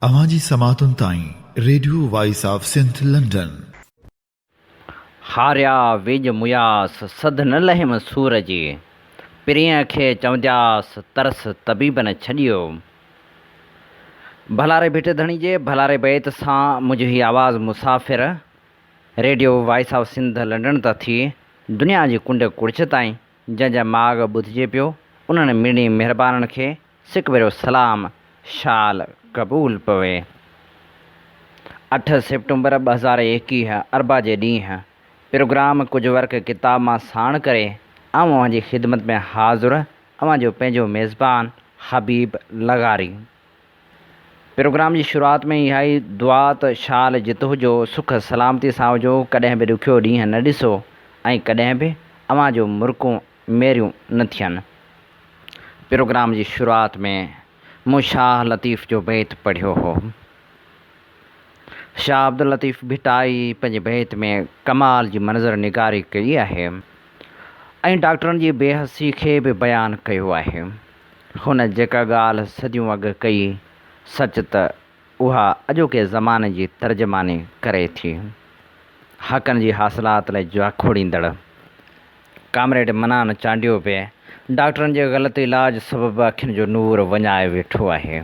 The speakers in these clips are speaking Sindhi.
اوهان جي سماعتن تائين radio voice of Sindh London. هاريا ويڄ مياس، سڌ نه لهيم سور جي. پرينء کي چوندياس، ترس طبيب نه ڇڏيو. ڀلاري ڀٽ ڌڻي جي ڀلاري بيت سان منهنجو هي آواز مسافر radio voice of Sindh London تان ٿي دنيا جي ڪنڊ ڪڙڇ تائين جنهن جا ماڳ ٻڌجي پيو، انهن مڙني مهربانن کي سڪ ڀريو سلام شال قبول پوي. اٺ سيپٽمبر 2021 اربع جي ڏينهن پروگرام ڪجهه ورق ڪتاب مان ساڻ ڪري آئون اوهان جي خدمت ۾ حاضر اوهان جو پنهنجو ميزبان حبيب لغاري. پروگرام جي شروعات ۾ اها ئي دعا ته شال جت هجو، سک سلامتي سان هجو، ڪڏهن به ڏکيو ڏينهن نه ڏسو ۽ ڪڏهن به اوهان جو مرڪون ميريون نه ٿين. پروگرام جي شروعات ۾ مون شاهه لطيف جو بيت پڙهيو هو. شاهه عبداللطيف ڀٽائي پنهنجي بيت ۾ ڪمال جي منظر نگاري ڪئي آهي ۽ ڊاڪٽرن جي بي حسي کي به بيان ڪيو آهي. هن جيڪا ڳالهه صديون اڳ ڪئي، سچ ته اها اڄوڪي زماني جي ترجماني ڪري ٿي. حقن جي حاصلات لاء جاکوڙيندڙ ڪامريڊ منان چانڊيو به ڊاڪٽرن جي غلط علاج سبب اکين جو نور وڃائي ويٺو آهي.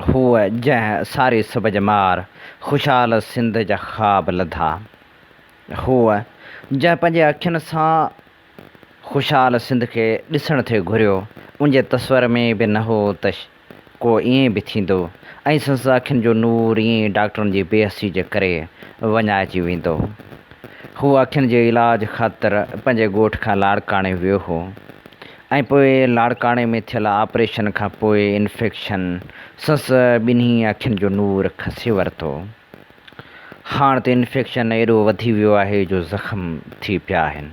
هو جنهن ساري سڀ ڄمار خوشحال سنڌ جا خواب لڌا. هو جنهن پنهنجي اکين سان خوشحال سنڌ کي ڏسڻ ٿي گهريو، ان جي تصور ۾ به نه هو ته ڪو ائين به ٿيندو ۽ سندس اکين جو نور ائين ئي ڊاڪٽرن جي بي حسي جي ڪري وڃائجي ويندو. هو اکين جي علاج خاطر پنهنجي ڳوٺ کان لاڙڪاڻي ويو هو ۽ پوء لاڙڪاڻي ۾ ٿيل آپريشن کان پوء انفيڪشن سندس ٻنهي اکين جو نور کسي ورتو. هاڻ ته انفيڪشن ايڏو وڌي ويو آهي جو زخم ٿي پيا آهن.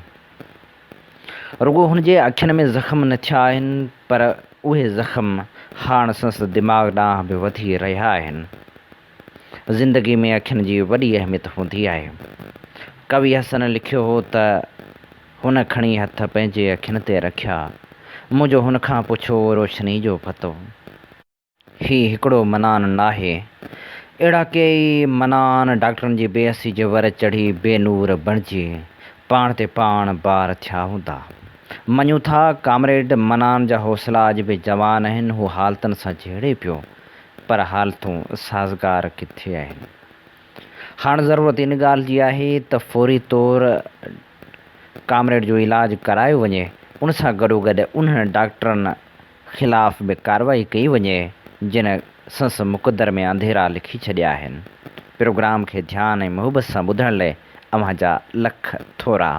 رڳو هن جي اکين ۾ زخم نه ٿيا آهن پر اهي زخم هاڻ سندس دماغ ڏانهن به وڌي رهيا آهن. زندگي ۾ اکين جي وڏي اهميت هوندي آهي. ڪوي حسن لکيو هو ته هن کڻي هٿ پنهنجي اکين تي رکيا، منهنجو هن کان پڇيو روشني جو پتو. هي هڪڙو منان ناهي. اهڙا ڪيئي منان ڊاڪٽرن جي بي حسي جي ور چڙهي بي نور بڻجي پاڻ تي پاڻ بار ٿيا هوندا. مڃون ٿا ڪامريڊ منان جا حوصلا اڄ به جوان آهن هو حالتن سان جهيڙي پيو پر حالتون سازگار ڪٿي آهن. هاڻ ضرورت ان ڳالهه جي آهي ته فوري طور ڪامريڊ جو علاج ڪرايو وڃي ان سان گڏوگڏ انهن ڊاڪٽرن خلاف به ڪارروائي ڪئي وڃي جن سنس مقدر ۾ انڌيرا لکي ڇڏيا آهن. پروگرام کي ڌيان ۽ محبت سان ٻڌڻ لئي اوهان جا لک ٿورا.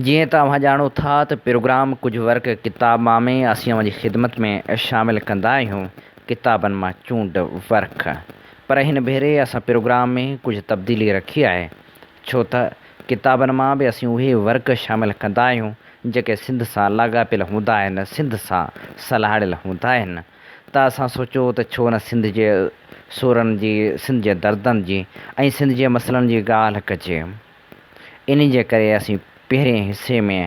جيئن ته اوهان ڄاڻو ٿا ته پروگرام ڪجهه ورق ڪتاب مان ۾ اسين اوهان جي خدمت ۾ شامل ڪندا آهيون ڪتابن مان چونڊ ورق پر هن ڀيري اسان پروگرام ۾ ڪجهه تبديلي رکي آهي ڇو ته ڪتابن مان به اسين اهي ورق شامل ڪندا آهيون، جيڪي سنڌ سان لاڳاپيل هوندا آهن، سنڌ سان سلهاڙيل هوندا آهن ته اسان سوچيو ته ڇو نه سنڌ جي سورن جي، سنڌ جي دردن جي ۽ سنڌ جي مسئلن جي ڳالهه ڪجي. انهي جي ڪري اسين پهرين حصي ۾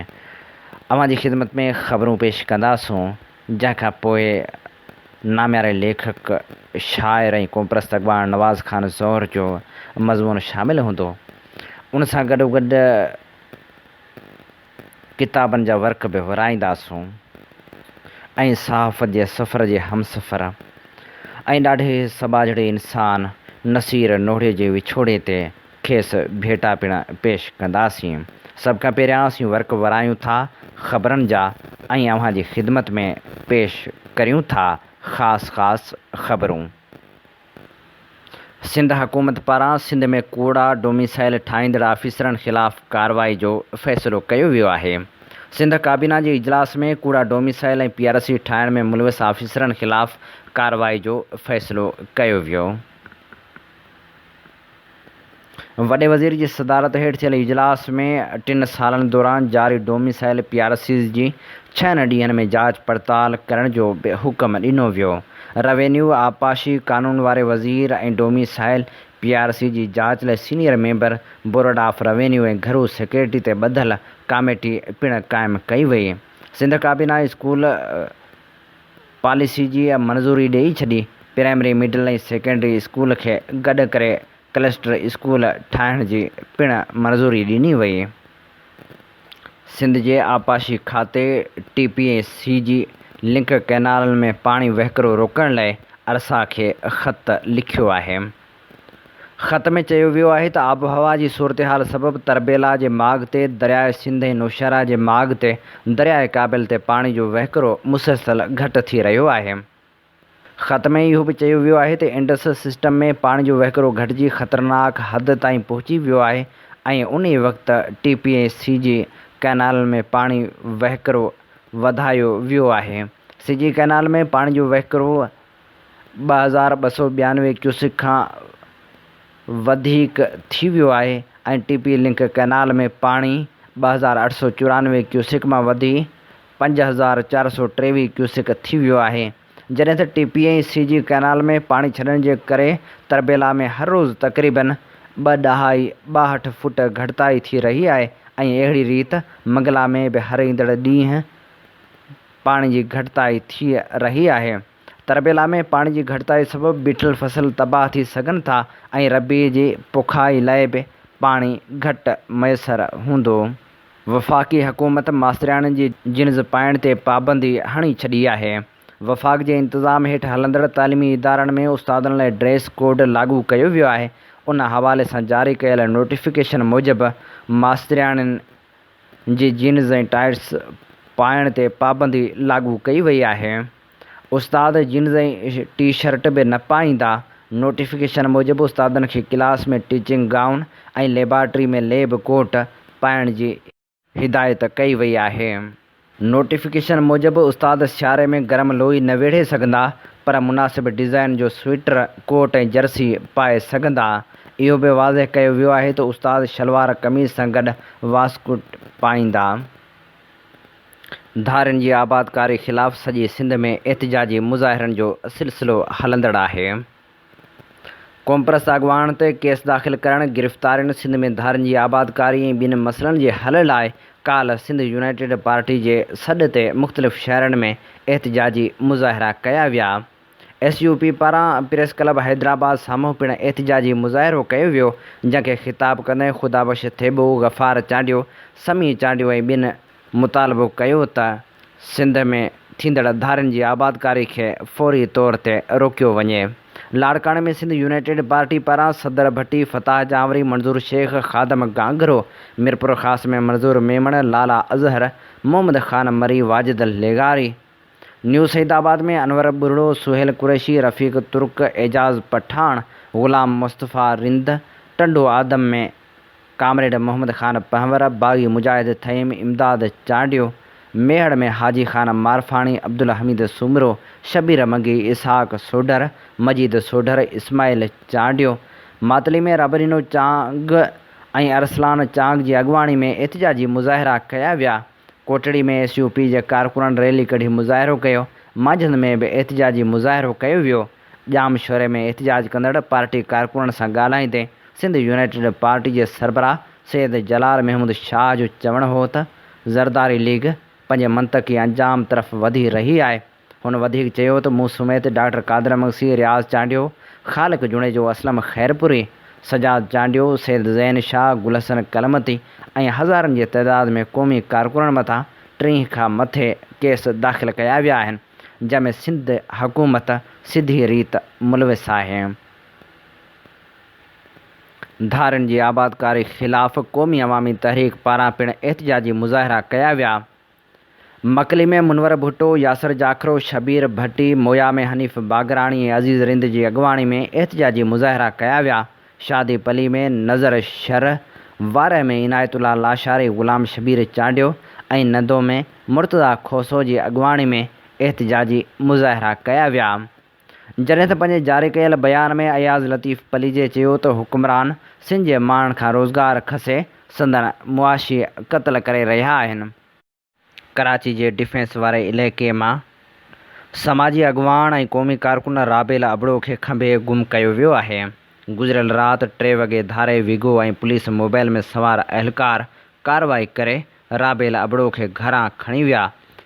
اوهان جي خدمت ۾ خبرون پيش ڪنداسون، جنهن کان پوء نامياري ليکڪ، شاعر ۽ قومپرست اڳواڻ نواز خان زهر جو مضمون شامل هوندو. ان سان گڏوگڏ ڪتابن جا ورق به ورهائينداسون ۽ صحافت جي سفر جي همسفر ۽ ڏاڍي سٻاجهڙي انسان نصير نوڙي جي وڇوڙي تي کيس ڀيٽا پڻ پيش ڪنداسين. سڀ کان پهريان اسين ورق ورايون ٿا خبرن جا ۽ اوهان جي خدمت ۾ پيش ڪريون ٿا خاص خاص خبرون. سنڌ حڪومت پاران سنڌ ۾ ڪوڙا ڊوميسائل ٺاهيندڙ آفيسرن خلاف ڪارروائي جو فيصلو ڪيو ويو آهي. سنڌ ڪابينا جي اجلاس ۾ ڪوڙا ڊوميسائل ۽ پي آر سي ٺاهڻ ۾ ملوث آفيسرن خلاف ڪارروائي جو فيصلو ڪيو ويو. وڏي وزير جي صدارت هيٺ ٿيل اجلاس ۾ ٽن سالن دوران جاري ڊوميسائل پي آر سيز جي ڇهن ڏينهن ۾ جاچ پڙتال ڪرڻ جو به حڪم ڏنو ويو. روينيو، آبپاشي، قانون واري وزير ۽ ڊوميسائل پي آر سي جي جاچ لاء senior member board of revenue ۽ گهرو سيڪريٽري تي ٻڌل ڪاميٽي پڻ قائم ڪئي وئي. سنڌ ڪابينا اسڪول پاليسي جي منظوري ڏئي ڇڏي. پرائمري، مڊل ۽ سيڪنڊري اسڪول کي گڏ ڪري ڪلسٽر اسڪول ٺاهڻ جي پڻ منظوري ڏني وئي. سنڌ جي آبپاشي کاتي ٽي پي ۽ سي جي لنڪ ڪئنالن ۾ پاڻي وهڪرو روڪڻ لاء ارسا کي خط لکيو آهي. خط ۾ چيو ويو آهي ته آبهوا جي صورتحال سبب تربيلا جي ماڳ تي درياء سنڌ ۽ نوشهرا جي ماڳ تي درياء ڪابل تي پاڻي جو وهڪرو مسلسل گهٽ ٿي رهيو آهي. خط ۾ اهو به چيو ويو آهي ته انڊس سسٽم ۾ پاڻي جو وهڪرو گهٽجي خطرناڪ حد تائين پهچي ويو آهي ۽ انهي وقت ٽي پي ۽ سي جي ڪئنالن ۾ پاڻي وهڪرو وڌايو ويو آهي. سي جي ڪئنال ۾ پاڻي جو وهڪرو 2292 ڪيوسڪ کان وڌيڪ ٿي ويو آهي ۽ ٽي پي لنڪ ڪئنال ۾ پاڻي 2894 ڪيوسڪ مان وڌي 5423 ڪيوسڪ ٿي ويو آهي، جڏهن ته ٽي پي ۽ سي جي ڪئنال ۾ پاڻي ڇڏڻ جي ڪري تربيلا ۾ هر روز تقريبن ٻه ڏهائي 62 فوٽ گهٽتائي ٿي رهي آهي ۽ اهڙي ريت منگلا ۾ به هر ايندڙ ڏينهن پاڻي جي گهٽتائي ٿي رهي آهي. تربيلا ۾ پاڻي جي گهٽتائي سبب بيٺل فصل تباهه ٿي سگهن ٿا ۽ ربيع جي پوکائي لاء به پاڻي گهٽ ميسر هوندو. وفاقي حڪومت ماسترياڻين جي جينز پائڻ تي پابندي هڻي ڇڏي آهي. وفاق جي انتظام هيٺ هلندڙ تعليمي ادارن ۾ استادن لاء ڊريس ڪوڊ لاڳو ڪيو ويو آهي. ان حوالي سان جاري ڪيل نوٽيفڪيشن موجب ماسترياڻين جي جينز ۽ ٽائٽس پائڻ تي پابندي لاڳو ڪئي وئي آهي. استاد جينز ۽ ٽي شرٽ به نه پائيندا، نوٽيفڪيشن موجب استادن کي ڪلاس ۾ ٽيچنگ گائون ۽ ليبارٽري ۾ ليب ڪوٽ پائڻ جي هدايت ڪئي وئي آهي. نوٽيفڪيشن موجب استاد سياري ۾ گرم لوئي نه ويڙهي سگهندا پر مناسب ڊيزائن جو سوئيٽر، ڪوٽ ۽ جرسي پائي سگهندا. اهو به واضح ڪيو ويو آهي ته استاد شلوار قميص سان گڏ واسڪوٽ پائيندا. ڌارين جي آبادڪاري خلاف سڄي سنڌ ۾ احتجاجي مظاهرن جو سلسلو هلندڙ آهي. قومپرست اڳواڻن تي ڪيس داخل ڪرڻ، گرفتارين، سنڌ ۾ ڌارين جي آبادڪاري ۽ ٻين مسئلن جي حل لاء ڪالهه سنڌ يونائيٽيڊ پارٽي جي سڏ تي مختلف شهرن ۾ احتجاجي مظاهرا ڪيا ويا. ايس يو پي پاران پريس ڪلب حيدرآباد سامهون پڻ احتجاجي مظاهرو ڪيو ويو، جنهن کي خطاب ڪندي خدا بخش ٿيٻو، غفار چانڊيو، سميع چانڊيو ۽ ٻين مطالبو ڪيو ته سنڌ ۾ ٿيندڙ ڌارين جي آبادڪاري کي فوري طور تي روڪيو وڃي. لاڙڪاڻي ۾ سنڌ يونائيٽيڊ پارٽي پاران صدر ڀٽي، فتاح جانوري، منظور شيخ، خادم گانگهرو، ميرپورخاص ۾ منظور ميمڻ، لالا اظهر، محمد خان مري، واجد لغاري، نيو سعيد آباد ۾ انور ٻرڙو، سهيل قريشي، رفيق ترڪ، اعجاز پٺاڻ، غلام مصطفيٰ رند، ٽنڊو آدم ۾ ڪامريڊ محمد خان پنهور، باغي مجاهد ٿهيم، امداد چانڊيو، ميهڙ ۾ حاجي خان مارفاڻي، عبدالحميد سومرو، شبير منگي، اسحاق سوڍر، مجيد سوڍر، اسماعيل چانڊيو، ماتلي ۾ ربڏنو چانگ ۽ ارسلان چانگ جي اڳواڻي ۾ احتجاجي مظاهرا ڪيا ويا. ڪوٽڙي ۾ ايس يو پي جي ڪارڪنن ريلي ڪڍي مظاهرو ڪيو، مانجهند ۾ به احتجاجي مظاهرو ڪيو ويو، ڄام شوري ۾ احتجاج ڪندڙ پارٽي ڪارڪنن سان ڳالهائيندي سنڌ يونائيٽيڊ پارٽي جي سربراهه سيد جلال محمود شاهه جو چوڻ هو ته زرداري ليگ پنهنجي منطقي انجام طرف وڌي رهي آهي، هن وڌيڪ چيو ته مون سميت ڊاڪٽر قادر مگسي، رياض چانڊيو، خالق جوڻيجو، اسلم خيرپوري، سجاد چانڊيو، سيد زين شاهه، گل حسن ڪلمتي ۽ هزارن جي تعداد ۾ قومي ڪارڪنن مٿان 30 کان مٿي ڪيس داخل ڪيا ويا آهن، جنهن ۾ سنڌ حڪومت سڌي ريت ملوث آهي. ڌارين جي آبادڪاري خلاف قومي عوامي تحريڪ پاران پڻ احتجاجي مظاهرا ڪيا ويا. مڪلي ۾ منور ڀٽو، ياسر جاکرو، شبير ڀٽي، مويا ۾ حنيف باگراڻي ۽ عزيز رند جي اڳواڻي ۾ احتجاجي مظاهرا ڪيا ويا، شادي پلي ۾ نظر شر، وارهه ۾ عنايت الله لاشاري، غلام شبير چانڊيو ۽ ندو ۾ مرتضيٰ کوسو جي اڳواڻي ۾ احتجاجي مظاهرا ڪيا ويا. جڏهن ته پنهنجي جاري ڪيل بيان ۾ اياز لطيف پليجي چيو ته حڪمران سنڌ جي ماڻهن کان روزگار کسي سندن معاشي قتل ڪري رهيا آهن. ڪراچي جي ڊفينس واري علائقي مان سماجي اڳواڻ ۽ قومي ڪارڪن رابيل ابڙو کي کنڀي گم ڪيو ويو آهي. گذريل رات ٽي وڳي ڌاري ويگو ۽ پوليس موبائل ۾ سوار اهلڪار ڪارروائي ڪري رابيل ابڙو کي گهران کڻي ويا.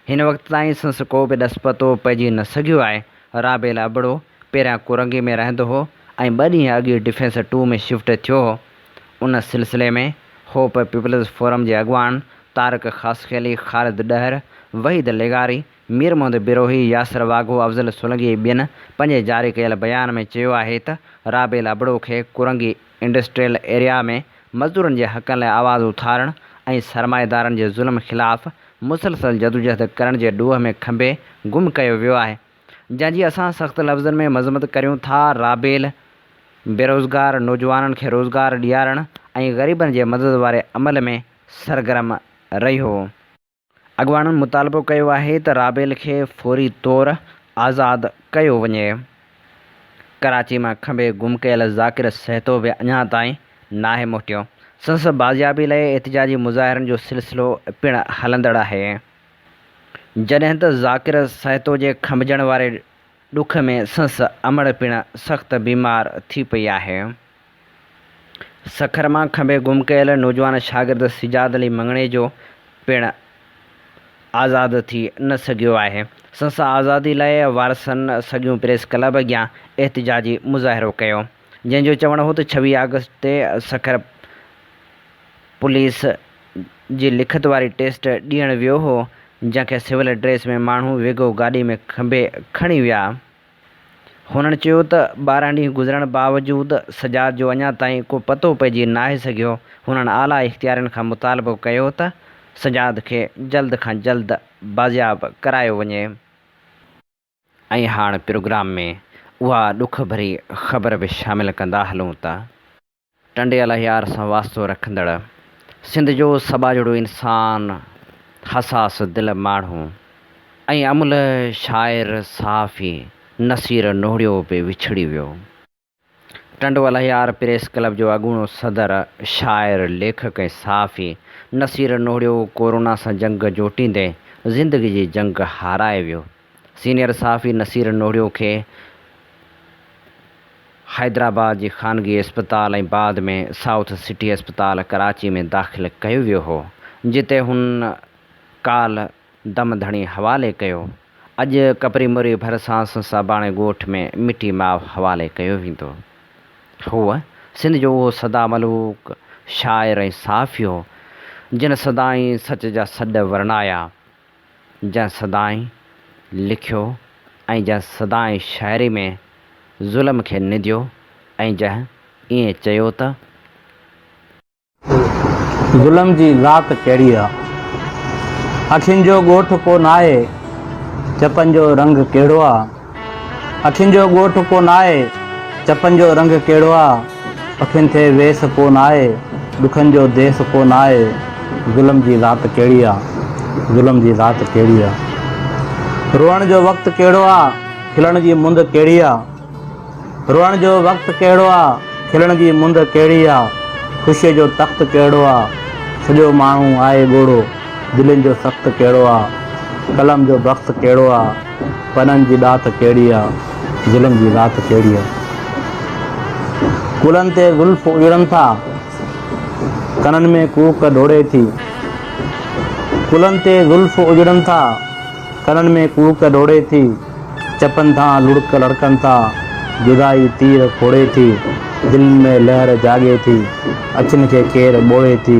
هن وقت تائين سنس ڪو به ڏس پتو پئجي نه سگهيو آهي. رابيل ابڙو پهريان ڪورنگي ۾ رهندو هو ۽ ٻه ڏينهن اڳ ئي ڊفينس ٽو ۾ شفٽ ٿيو هو. ان سلسلي ۾ هوپ پيپلز فورم جي اڳواڻن طارق خاصخيلي، خالد ڏهر، وحيد لغاري، مير محمد بروهي، ياسر واگهو، افضل سولنگي ۽ ٻين پنهنجي جاري ڪيل بيان ۾ چيو آهي ته رابيل ابڙو کي ڪورنگي انڊسٽريل ايريا ۾ مزدورن جي حقن لاء آواز اٿارڻ ۽ سرمائيدارن جي ظلم خلاف مسلسل جدوجهد ڪرڻ جي ڏوهه ۾ کنڀي گم ڪيو ويو آهي جنهن جي اسان سخت لفظن ۾ مذمت ڪريون ٿا رابيل بيروزگار نوجوانن کي روزگار ڏيارڻ ۽ غريبن جي مدد واري عمل ۾ سرگرم رهيو. اڳواڻن مطالبو ڪيو آهي ته رابيل کي فوري طور آزاد ڪيو وڃي. ڪراچي مان کنڀي گم ڪيل ذاڪر سهتو به اڃا تائين ناهي موٽيو. سندس بازيابي لاء احتجاجي مظاهرن جو سلسلو پڻ هلندڙ آهي. جڏهن ته ذاڪر سهتو جي کنڀجڻ واري ڏک ۾ سندس امڙ پڻ سخت بيمار ٿي پئي آهي. سکر مان کنڀي گم ڪيل نوجوان شاگرد سجاد علي مڱڻيجو پڻ آزاد ٿي نه سگهيو آهي. سندس آزادي لاء وارثن سڳيون پريس ڪلب اڳيان احتجاجي مظاهرو ڪيو. جنهن جو چوڻ هو ته 26 آگسٽ تي سکر پوليس جي لکت واري ٽيسٽ ڏيڻ ويو هو، جنهن کي سول ڊريس ۾ ماڻهو ويگو گاڏي ۾ کنڀي کڻي ويا. هنن چيو ته 12 ڏينهن گذرڻ باوجود سجاد جو اڃا تائين ڪو پتو پئجي ناهي سگهيو، هنن اعليٰ اختيارين کان مطالبو ڪيو ته سجاد کي جلد کان جلد بازياب ڪرايو وڃي. ۽ هاڻ پروگرام ۾ اها ڏک ڀري خبر به شامل ڪندا هلون ته. ٽنڊي الهيار سان واسطو رکندڙ سنڌ جو سٻاجهڙو انسان، حساس دل ماڻهو ۽ املهه شاعر صحافي نصير نوهڙيو به وڇڙي ويو. ٽنڊو الهيار پريس ڪلب جو اڳوڻو صدر، شاعر، ليکڪ ۽ صحافي نصير نوهڙيو ڪورونا سان جنگ جوٽيندي زندگي جي جنگ هارائي ويو. سينيئر صحافي نصير نوهڙيو کي حيدرآباد جي خانگي اسپتال ۽ بعد ۾ سائوٿ سٽي اسپتال ڪراچي ۾ داخل ڪيو ويو هو، جتي هن ڪالهه دم ڌڻي حوالي ڪيو. اڄ ڪپري مري ڀرسان سنساباڻي ڳوٺ ۾ مٽي ماء حوالي ڪيو ويندو. هو سنڌ جو اهو سدا ملوڪ شاعر ۽ صحافي هو، جنھن سدائين سچ جا سڏ ورنايا. جنهن سدائين لکيو ۽ جنهن سدائين شاعري ۾ ظلم کي نديو ۽ جنهن ائين چيو ته. ظلم جي ذات ڪهڙي آ. اکين جو ڳوٺ ڪو ناهي، چپن جو رنگ ڪهڙو آ. اکين جو ڳوٺ ڪو ناهي، چپن جو رنگ ڪهڙو آ، پکين ٿئي ويس ڪو ناهي، ڏکن جو ديس ڪو ناهي، ظلم جي ذات ڪهڙي آ، ظلم جي ذات ڪهڙي آ. روئڻ جو وقت ڪهڙو آ، کلڻ جي مند ڪهڙي آ. روئڻ جو وقت ڪهڙو آ، کلڻ جي مند ڪهڙي آ، خوشيء جو تخت ڪهڙو آ، سڄو ماڻهو آهي ڳوڙهو، دلين جو سخت ڪهڙو آ، قلم جو بخت ڪهڙو آ، پنن جي ڏات ڪهڙي آ، ظلم جي ذات ڪهڙي آ. ڪلهن تي زلف اجڙن ٿا، ڪنن ۾ ڪوڪ ڊوڙي ٿي. ڪلهن تي زلف اجڙن ٿا، ڪنن ۾ ڪوڪ ڊوڙي ٿي، چپن تان لڙڪ لڙڪن ٿا، جدائي تير کوڙي ٿي، دلين ۾ لهر جاڳي ٿي، اکين کي ڪير ٻوڙي ٿي،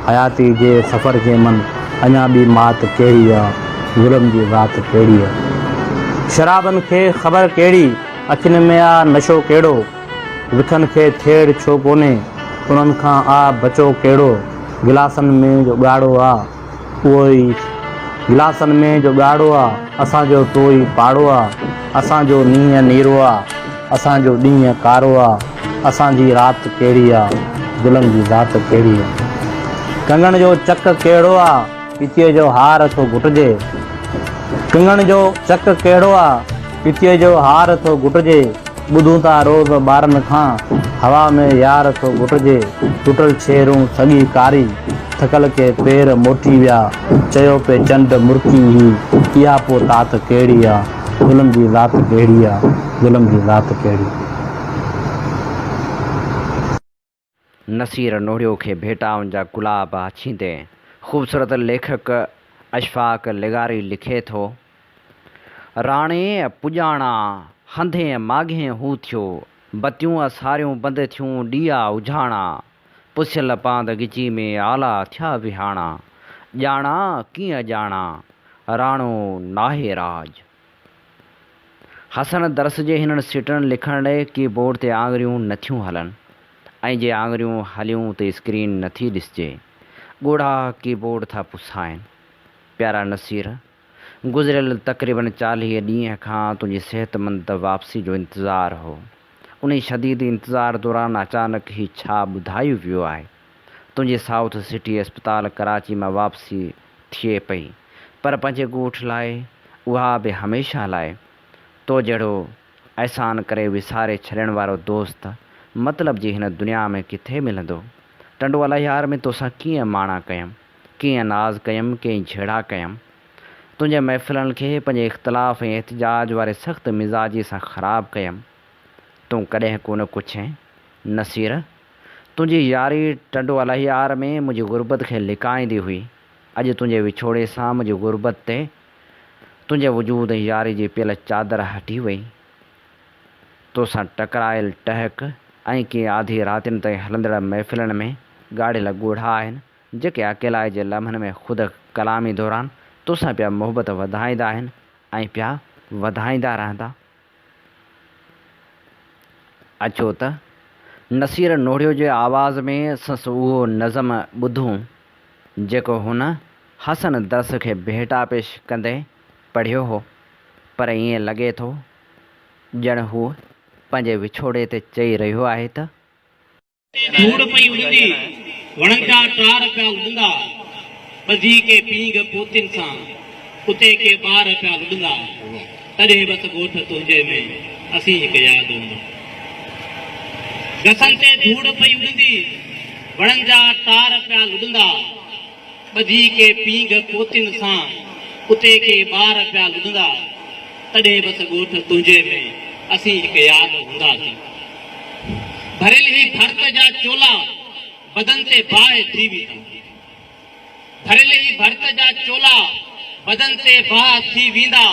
حياتي جي سفر کي من اڃا ٻي مات ڪهڙي آ، ظلم جي ذات ڪهڙي آ. شرابن کي خبر ڪهڙي، اکين ۾ آ نشو ڪهڙو، وکن کي ٿيڙ ڇو ڪونهي، انهن کان آ بچو ڪهڙو، گلاسن ۾ جو ڳاڙهو آ. اهو ئي گلاسن ۾ جو ڳاڙهو آ، اسان جو سو ئي پاڙو آ، اسان جو نينهن نيرو آ، اسان جو ڏينهن ڪارو آ، اسان جي رات ڪهڙي آ، ظلم جي ذات ڪهڙي آ. ڪنگڻ جو چڪ ڪهڙو آ، ڳچيء جو هار ٿو گهٽجي. ڪنگڻ جو چڪ ڪهڙو آ، ڳچيء جو هار ٿو گهٽجي. ٻڌون ٿا روز ٻارن کان، هوا ۾ يار ٿو گهٽجي. ٽٽل ڇيرون سڳي ڪاري، ٿڪل ڪي پير موٽي ويا. چيو پي چنڊ مرڪي هي، اها پو تات ڪهڙي آ، ظلم جي ذات ڪهڙي آ، ظلم جي ذات ڪهڙي. نصير نوڙيو کي ڀيٽائن جا گلاب آڇيندي خوبصورت ليکڪ اشفاق لغاري لکي ٿو، راڻي پڄاڻا هنڌين ماڳهين هو ٿيو، بتيون اساريون بند ٿيون ڏيئا اجهاڻا، پسيل پاند ڳچي ۾ آلا ٿيا وهاڻا، ڄاڻان ڪيئن ڄاڻان، راڻو ناهي راڄ. حسن درس جي هنن سٽن لکڻ لئه ڪي بورڊ تي آڱريون نٿيون هلن ۽ جي آڱريون هليون ته اسڪرين نٿي ڏسجي. ڳوڙها ڪي بورڊ ٿا پسائن. پيارا نصير! گذريل تقريبن 40 ڏينهن کان تنهنجي صحتمند واپسي جو انتظار هو. انهي شديد انتظار دوران اچانڪ هي ڇا ٻڌايو ويو آهي؟ تنهنجي سائوٿ سٽي اسپتال ڪراچي مان واپسي ٿئي پئي، پر پنهنجي ڳوٺ لاء، اها به هميشه لاء. تو جهڙو احسان ڪري وساري ڇڏڻ وارو دوست مطلب جي هن دنيا ۾ ڪٿي ملندو؟ ٽنڊو الهيار ۾ توسان ڪيئن ماڻا ڪيم؟ ڪيئن ناز ڪيم، ڪيئن جهيڙا ڪيم. تنهنجي محفلن کي پنهنجي اختلاف ۽ احتجاج واري سخت مزاجي سان خراب ڪيم. تون ڪڏهن ڪونه ڪڇين، نصير! تنهنجي ياري ٽنڊو الهيار ۾ منهنجي غربت کي لڪائيندي هئي. اڄ تنهنجي وڇوڙي سان منهنجي غربت تي تنهنجي وجود ۽ ياري جي پيل چادر هٽي وئي. توسان ٽڪرايل ٽهڪ ۽ ڪيئن آڌي راتين تائين هلندڙ محفلن ۾ ڳاڙهيل ڳوڙها آهن. جيڪي اڪيلائي جي لمحن ۾ خود ڪلامي دوران توسان پيا محبت وڌائيندا آهن ۽ پيا وڌائيندا رهندا. اچو ته نصير نوڙيو جي آواز ۾ سندس اهو نظم ٻڌون، جيڪو هن حسن درس کي ڀيٽا پيش ڪندي پڙهيو هو، پر ائين لڳي ٿو ڄڻ هو پنهنجي وڇوڙي تي چئي رهيو آهي ته. ڌوڙ پئي اڏندي، وڻن جا ٽار پيا لڏندا، ٻڌي ڪي پينگهه پوتين سان، اتي ڪي ٻار پيا لڏندا، تڏهن بس ڳوٺ تنهنجي ۾، اسين هڪ ياد هوندا. گسن تي ڌوڙ پئي اڏندي، وڻن جا ٽار پيا لڏندا، ٻڌي ڪي پينگهه پوتين سان، اتي ڪي ٻار پيا لڏندا، تڏهن بس ڳوٺ تنهنجي ۾، اسين هڪ ياد هونداسين. ڀريل هي ڀرت جا چولا، بدن تي باهه ٿي ويندا. ڀريل هي ڀرت جا چولا، بدن تي باهه ٿي ويندا،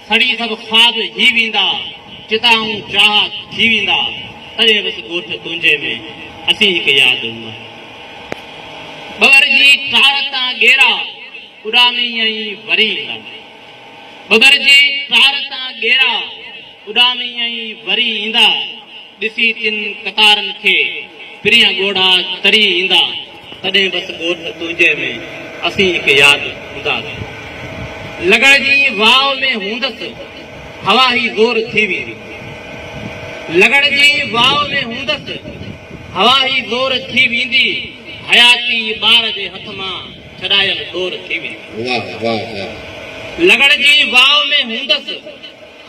سڙي سڀ خواب هي ويندا، چتائون چاهه ٿي ويندا، تڏهن بس ڳوٺ تنهنجي ۾، اسين هڪ ياد هونداسين. ٻٻر جي ٽار تان ڳيرا اڏامي ۽ وري ايندا. ٻٻر جي ٽار تان ڳيرا اڏامي ۽ وري ايندا. ڏسي تن قطارن کي پرينء ڳوڙها تري ايندا. تڏهن بس ڳوٺ تنهنجي ۾ اسين هڪ ياد هونداسين. لڳڻ جي واء ۾ هوندس هوا هي زور ٿي ويندي. لڳڻ جي واء ۾ هوندس هوا هي زور ٿي ويندي. حياتي ٻار جي هٿ مان ڇڏايل ڏور ٿي ويندي. لڳڻ جي واء ۾ هوندس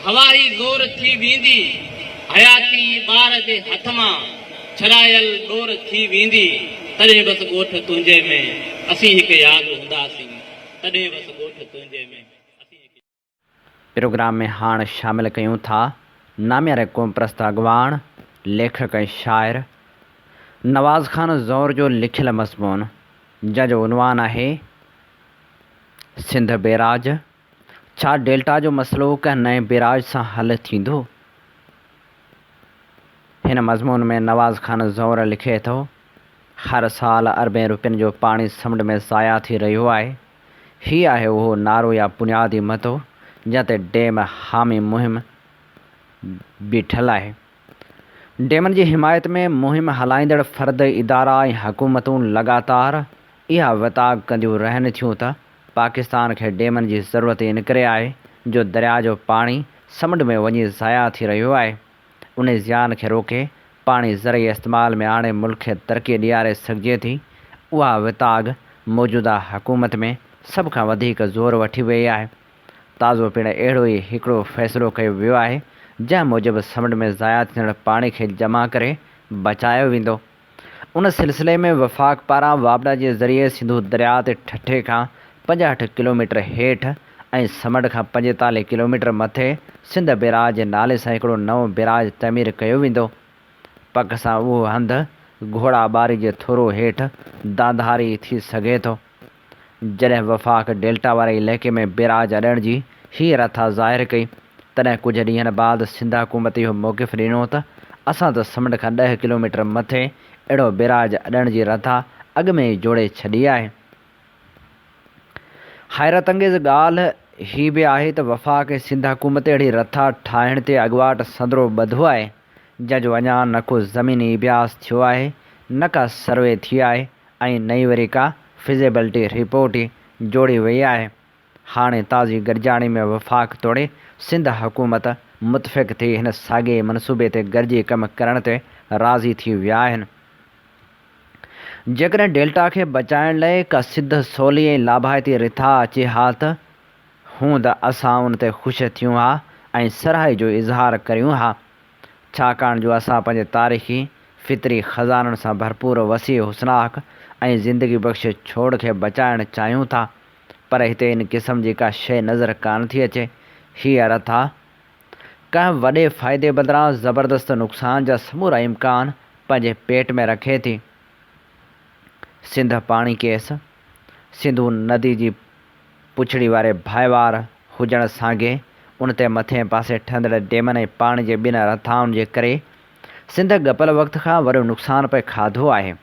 هوا هي زور ٿي ويندي. حياتي ٻار جي هٿ مان ڇڏايل ڏور ٿي ويندي. تڏهن بس ڳوٺ تنهنجي ۾ اسين هڪ ياد هونداسين. تڏهن بس ڳوٺ تنهنجي ۾ اسين هڪ. پروگرام ۾ هاڻ شامل ڪيون ٿا نامياري قومپرست اڳواڻ، ليکڪ ۽ شاعر نواز خان زئور جو لکيل مضمون جنهن جو عنوان آهي سنڌ بيراج، ڇا ڊيلٽا جو مسئلو ڪنهن نئين بيراج سان حل ٿيندو؟ هن مضمون ۾ نواز خان زئور لکي ٿو، هر سال اربين روپين جو پاڻي سمنڊ ۾ ضايع ٿي رهيو آهي. هي آهي اهو نعرو يا بنيادي مدو جنهن تي ڊيم حامي مهم بيٺل آهي. ڊيمن جي حمايت ۾ مهم هلائيندڙ فرد، ادارا ۽ حڪومتون لڳاتار اها وتاغ ڪنديون رهن ٿيون ته پاڪستان کي ڊيمن جي ضرورت انڪري آهي جو درياء جو پاڻي سمنڊ ۾ وڃي ضايع ٿي رهيو آهي. انهي زيان کي روڪي پاڻي زرعي استعمال ۾ آڻي ملڪ کي ترقي ڏياري سگهجي ٿي، اها وتاڳ موجوده حڪومت ۾ سڀ کان وڌيڪ زور وٺي ويئي آهي. تازو پڻ اهڙو ئي هڪڙو فيصلو ڪيو ويو آهي، جنهن موجب سمنڊ ۾ ضايع ٿيندڙ پاڻي کي جمع ڪري بچايو ويندو. ان سلسلي ۾ وفاق پاران واپڊا جي ذريعي سنڌو درياء تي ٺٽي کان 65 ڪلوميٽر هيٺ ۽ سمنڊ کان 45 ڪلوميٽر مٿي سنڌ بيراج جي نالي سان هڪڙو نئون بيراج تعمير ڪيو ويندو. پڪ سان اهو هنڌ گهوڙا ٻاري جي ٿورو هيٺ دانڌاري ٿي سگهي ٿو. جڏهن وفاق ڊيلٽا واري علائقي ۾ بيراج اڏڻ جي هيء رٿا ظاهر ڪئي تڏهن ڪجهه ڏينهن بعد سنڌ حڪومت اهو موقف ڏنو ته اسان ته سمنڊ کان ڏهه ڪلوميٽر مٿي اهڙو بيراج اڏڻ جي رٿا اڳ ۾ ئي جوڙي ڇڏي آهي. حيرت انگيز ڳالهه هي به آهي ته وفاق ۽ سنڌ حڪومت اهڙي رٿا ٺاهڻ تي اڳواٽ سندرو ٻڌو آهي، جنهن جو اڃا نه ڪو زميني اڀياس ٿيو آهي، نه ڪا سروي ٿي آهي ۽ نه ئي وري ڪا فزيبلٽي رپورٽ ئي جوڙي وئي آهي. هاڻي تازي گڏجاڻي ۾ وفاق توڙي سنڌ حڪومت متفق ٿي هن ساڳئي منصوبي تي گڏجي ڪم ڪرڻ تي راضي ٿي ويا آهن. جيڪڏهن ڊيلٽا کي بچائڻ لئه ڪا سڌ سولي ۽ لاڀائتي رٿا اچي ها ته هوند اسان ان تي خوش ٿيون ها ۽ سرهائي جو اظهار ڪريون ها. ڇاڪاڻ جو اسان پنهنجي تاريخي، فطري خزانن سان ڀرپور وسيع حسناڪ ۽ زندگي بخش ڇوڙ کي بچائڻ چاهيون ٿا. پر هتي ان قسم جي ڪا شيء نظر ڪانه ٿي اچي. هيء رٿا ڪنهن وڏي فائدي بدران زبردست نقصان جا سمورا امڪان پنهنجي پيٽ ۾ رکي ٿي. سنڌ پاڻي ڪيس، سنڌو ندي جي پڇڙي واري ڀائيوار هجڻ سانگي ان تي مٿئين پاسي ٺهندڙ ڊيمن ۽ پاڻي جي ٻن رٿائن جي ڪري سنڌ ڳپل وقت کان وڏو نقصان پئي کاڌو آهي.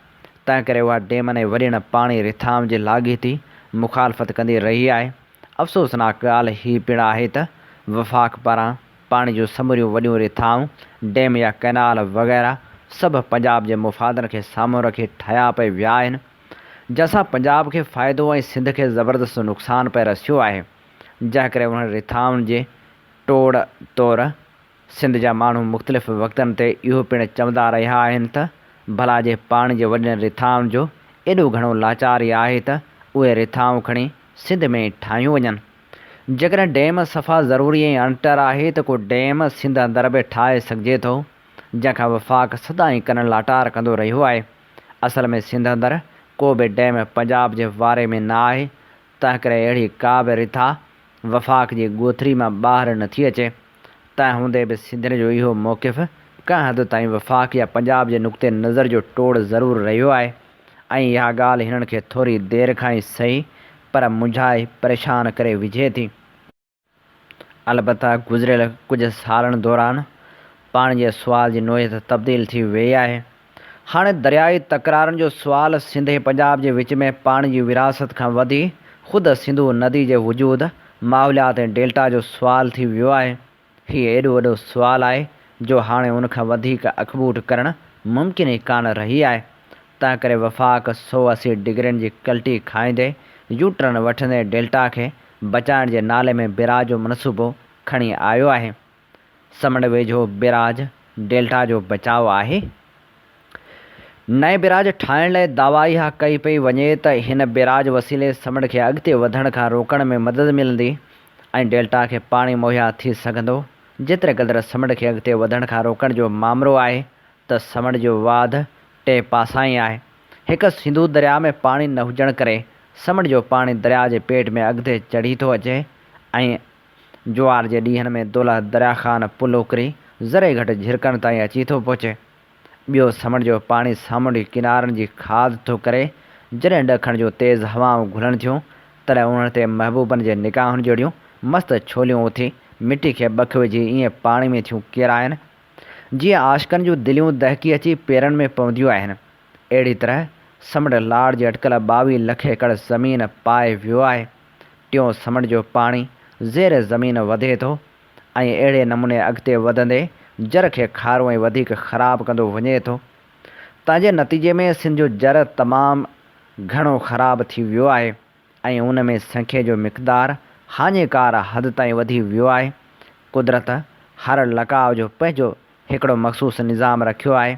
تنهنڪري اها ڊيمن ۽ وڏين پاڻي رٿائن جي لاڳيتي مخالفت ڪندي رهي آهي. افسوسناڪ ڳالهه هي پڻ آهي ته وفاق پاران پاڻي جون سموريون وڏيون رٿائون، ڊيم يا ڪئنال وغيره سڀ پنجاب جي مفادن کي سامهون رکي ٺاهيا پئي ويا آهن، جنهن سان پنجاب کي فائدو ۽ سنڌ کي زبردست نقصان پئي رسيو آهي، جنهن ڪري انهن رٿائن جي ٽوڙ طور سنڌ جا ماڻهو مختلف وقتن تي اهو پڻ چوندا رهيا آهن ته ڀلا جي پاڻي جي وڏين رٿائن جو ايڏو گهڻو لاچار ئي آهي ته اهي رٿائون کڻي سنڌ ۾ ئي ٺاهيون وڃن. جيڪڏهن ڊيم صفا ضروري ۽ اڻٽر آهي ته ڪو ڊيم سنڌ اندر به ٺاهي سگهجي ٿو، جنهن کان وفاق سدائين ڪنن لاٽار ڪندو رهيو آهي. اصل ۾ سنڌ اندر ڪو به ڊيم پنجاب جي واري ۾ نه آهي، تنهنڪري اهڙي ڪا به رٿا وفاق جي ڳوٿري مان ٻاهر نٿي اچي. تنهن هوندي به سنڌين جو اهو موقف ڪنهن حد تائين وفاق يا پنجاب جي نقطي نظر جو ٽوڙ ضرور رهيو آهي ۽ اها ڳالهه هنن کي ٿوري دير کان ئي سهي پر منجهائي پريشان ڪري وجهي ٿي. البته گذريل ڪجهه سالن دوران پاڻي جي سوال جي نوعيت تبديل ٿي ويئي آهي. هاڻي دريائي تڪرارن جو سوال سنڌ ۽ پنجاب جي وچ ۾ پاڻي جي ورهاست کان وڌي خود سنڌو ندي جي وجود، ماحوليات ۽ ڊيلٽا جو سوال ٿي ويو آهي. هي ايڏو وڏو سوال آهي جو هاڻي ان کان وڌيڪ اکٻوٽ ڪرڻ ممڪن ئي ڪانه رهي آهي. تنهنڪري وفاق 180 ڊگرين جي ڪلٽي کائيندي يو ٽرن وٺندي ڊيلٽا کي بچائڻ جي نالي ۾ بيراج جو منصوبو کڻي آيو آهي. سمنڊ ويجهو بيراج ڊيلٽا جو بچاء آهي. نئين بيراج ٺاهڻ لاء دعويٰ اها ڪئي پئي وڃي ته هن بيراج وسيلي سمنڊ کي اڳتي وڌڻ کان روڪڻ ۾ مدد ملندي ۽ ڊيلٽا کي پاڻي مهيا ٿي سگهندو. جيتري قدر سمنڊ کي اڳتي وڌڻ کان روڪڻ جو مامرو آهي ته سمنڊ جو واڌ ٽي پاسائين آهي. هڪ سنڌو درياء ۾ پاڻي نه هجڻ ڪري سمنڊ جو پاڻي درياء جي پيٽ ۾ اڳتي چڙهي ٿو اچي ۽ جوار جي ڏينهن ۾ دولهه دريا خان پل اڪري ذري گهٽ جهرڪن تائين اچي ٿو پهچي. ٻيو سمنڊ جو پاڻي سامونڊي ڪنارن جي کاڌ ٿو ڪري. جڏهن ڏکڻ جون تيز هوائون گهلن ٿيون، تڏهن انهن تي محبوبن جي نگاهن جهڙيون مست ڇوليون اٿي مٽي کي ٻک وجهي ائين پاڻي ۾ ٿيون ڪيرائن، جيئن عاشقن جون دليون دهڪي اچي پيرن ۾ پونديون آهن. اهڙي طرح سمنڊ لاڙ جي اٽڪل 22 لک ايڪڙ زمين پائي ويو آهي. ٽيون سمنڊ جو پاڻي زير زمين وڌي ٿو ۽ اهڙي نموني اڳتي وڌندي جر کي کارو ۽ وڌيڪ خراب ڪندو وڃي ٿو. تنهن جي نتيجي ۾ سنڌ جو جر تمام گهڻو خراب ٿي ويو آهي ۽ ان ۾ سنکي جو مقدار هاڃيڪار حد تائين وڌي ويو آهي. قدرت هر لقاء جو پنهنجو هڪڙو مخصوص نظام رکيو آهي.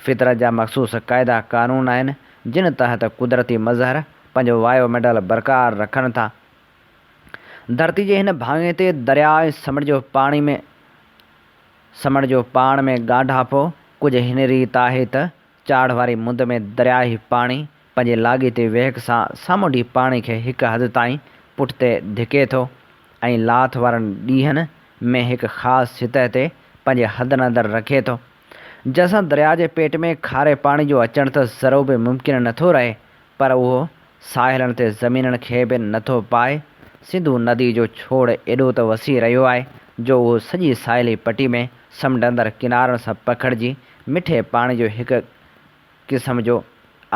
فطرت جا مخصوص قاعدا قانون آهن، جن تحت قدرتي مظهر پنهنجو وايو منڊل برقرار رکن ٿا. ڌرتي جي هن ڀاڱي تي درياء ۽ سمنڊ جو پاڻي ۾ سمنڊ جو پاڻ ۾ ڳانڍاپو ڪجهه هن ريت آهي ته چاڙهه واري مند ۾ درياهي پاڻي پنهنجي لاڳيتي وهڪ سان سامونڊي پاڻي کي هڪ حد تائين پٺتي ڌڪي ٿو ۽ لاٿ وارن ڏينهن ۾ هڪ خاص سطح تي پنهنجي حدن اندر رکي ٿو. جنهن سان درياء جي پيٽ ۾ کاري پاڻي جو اچڻ ته ذرو به ممڪن نه ٿو رهي پر اهو ساحلن تي زمينن کي به نه ٿو پائي. سنڌو ندي جو ڇوڙ ايڏو ته وسيع رهيو آهي جو اهو سڄي ساحلي پٽي ۾ سمنڊ اندر ڪنارن سان پکڙجي مٺي پاڻي جو هڪ قسم جو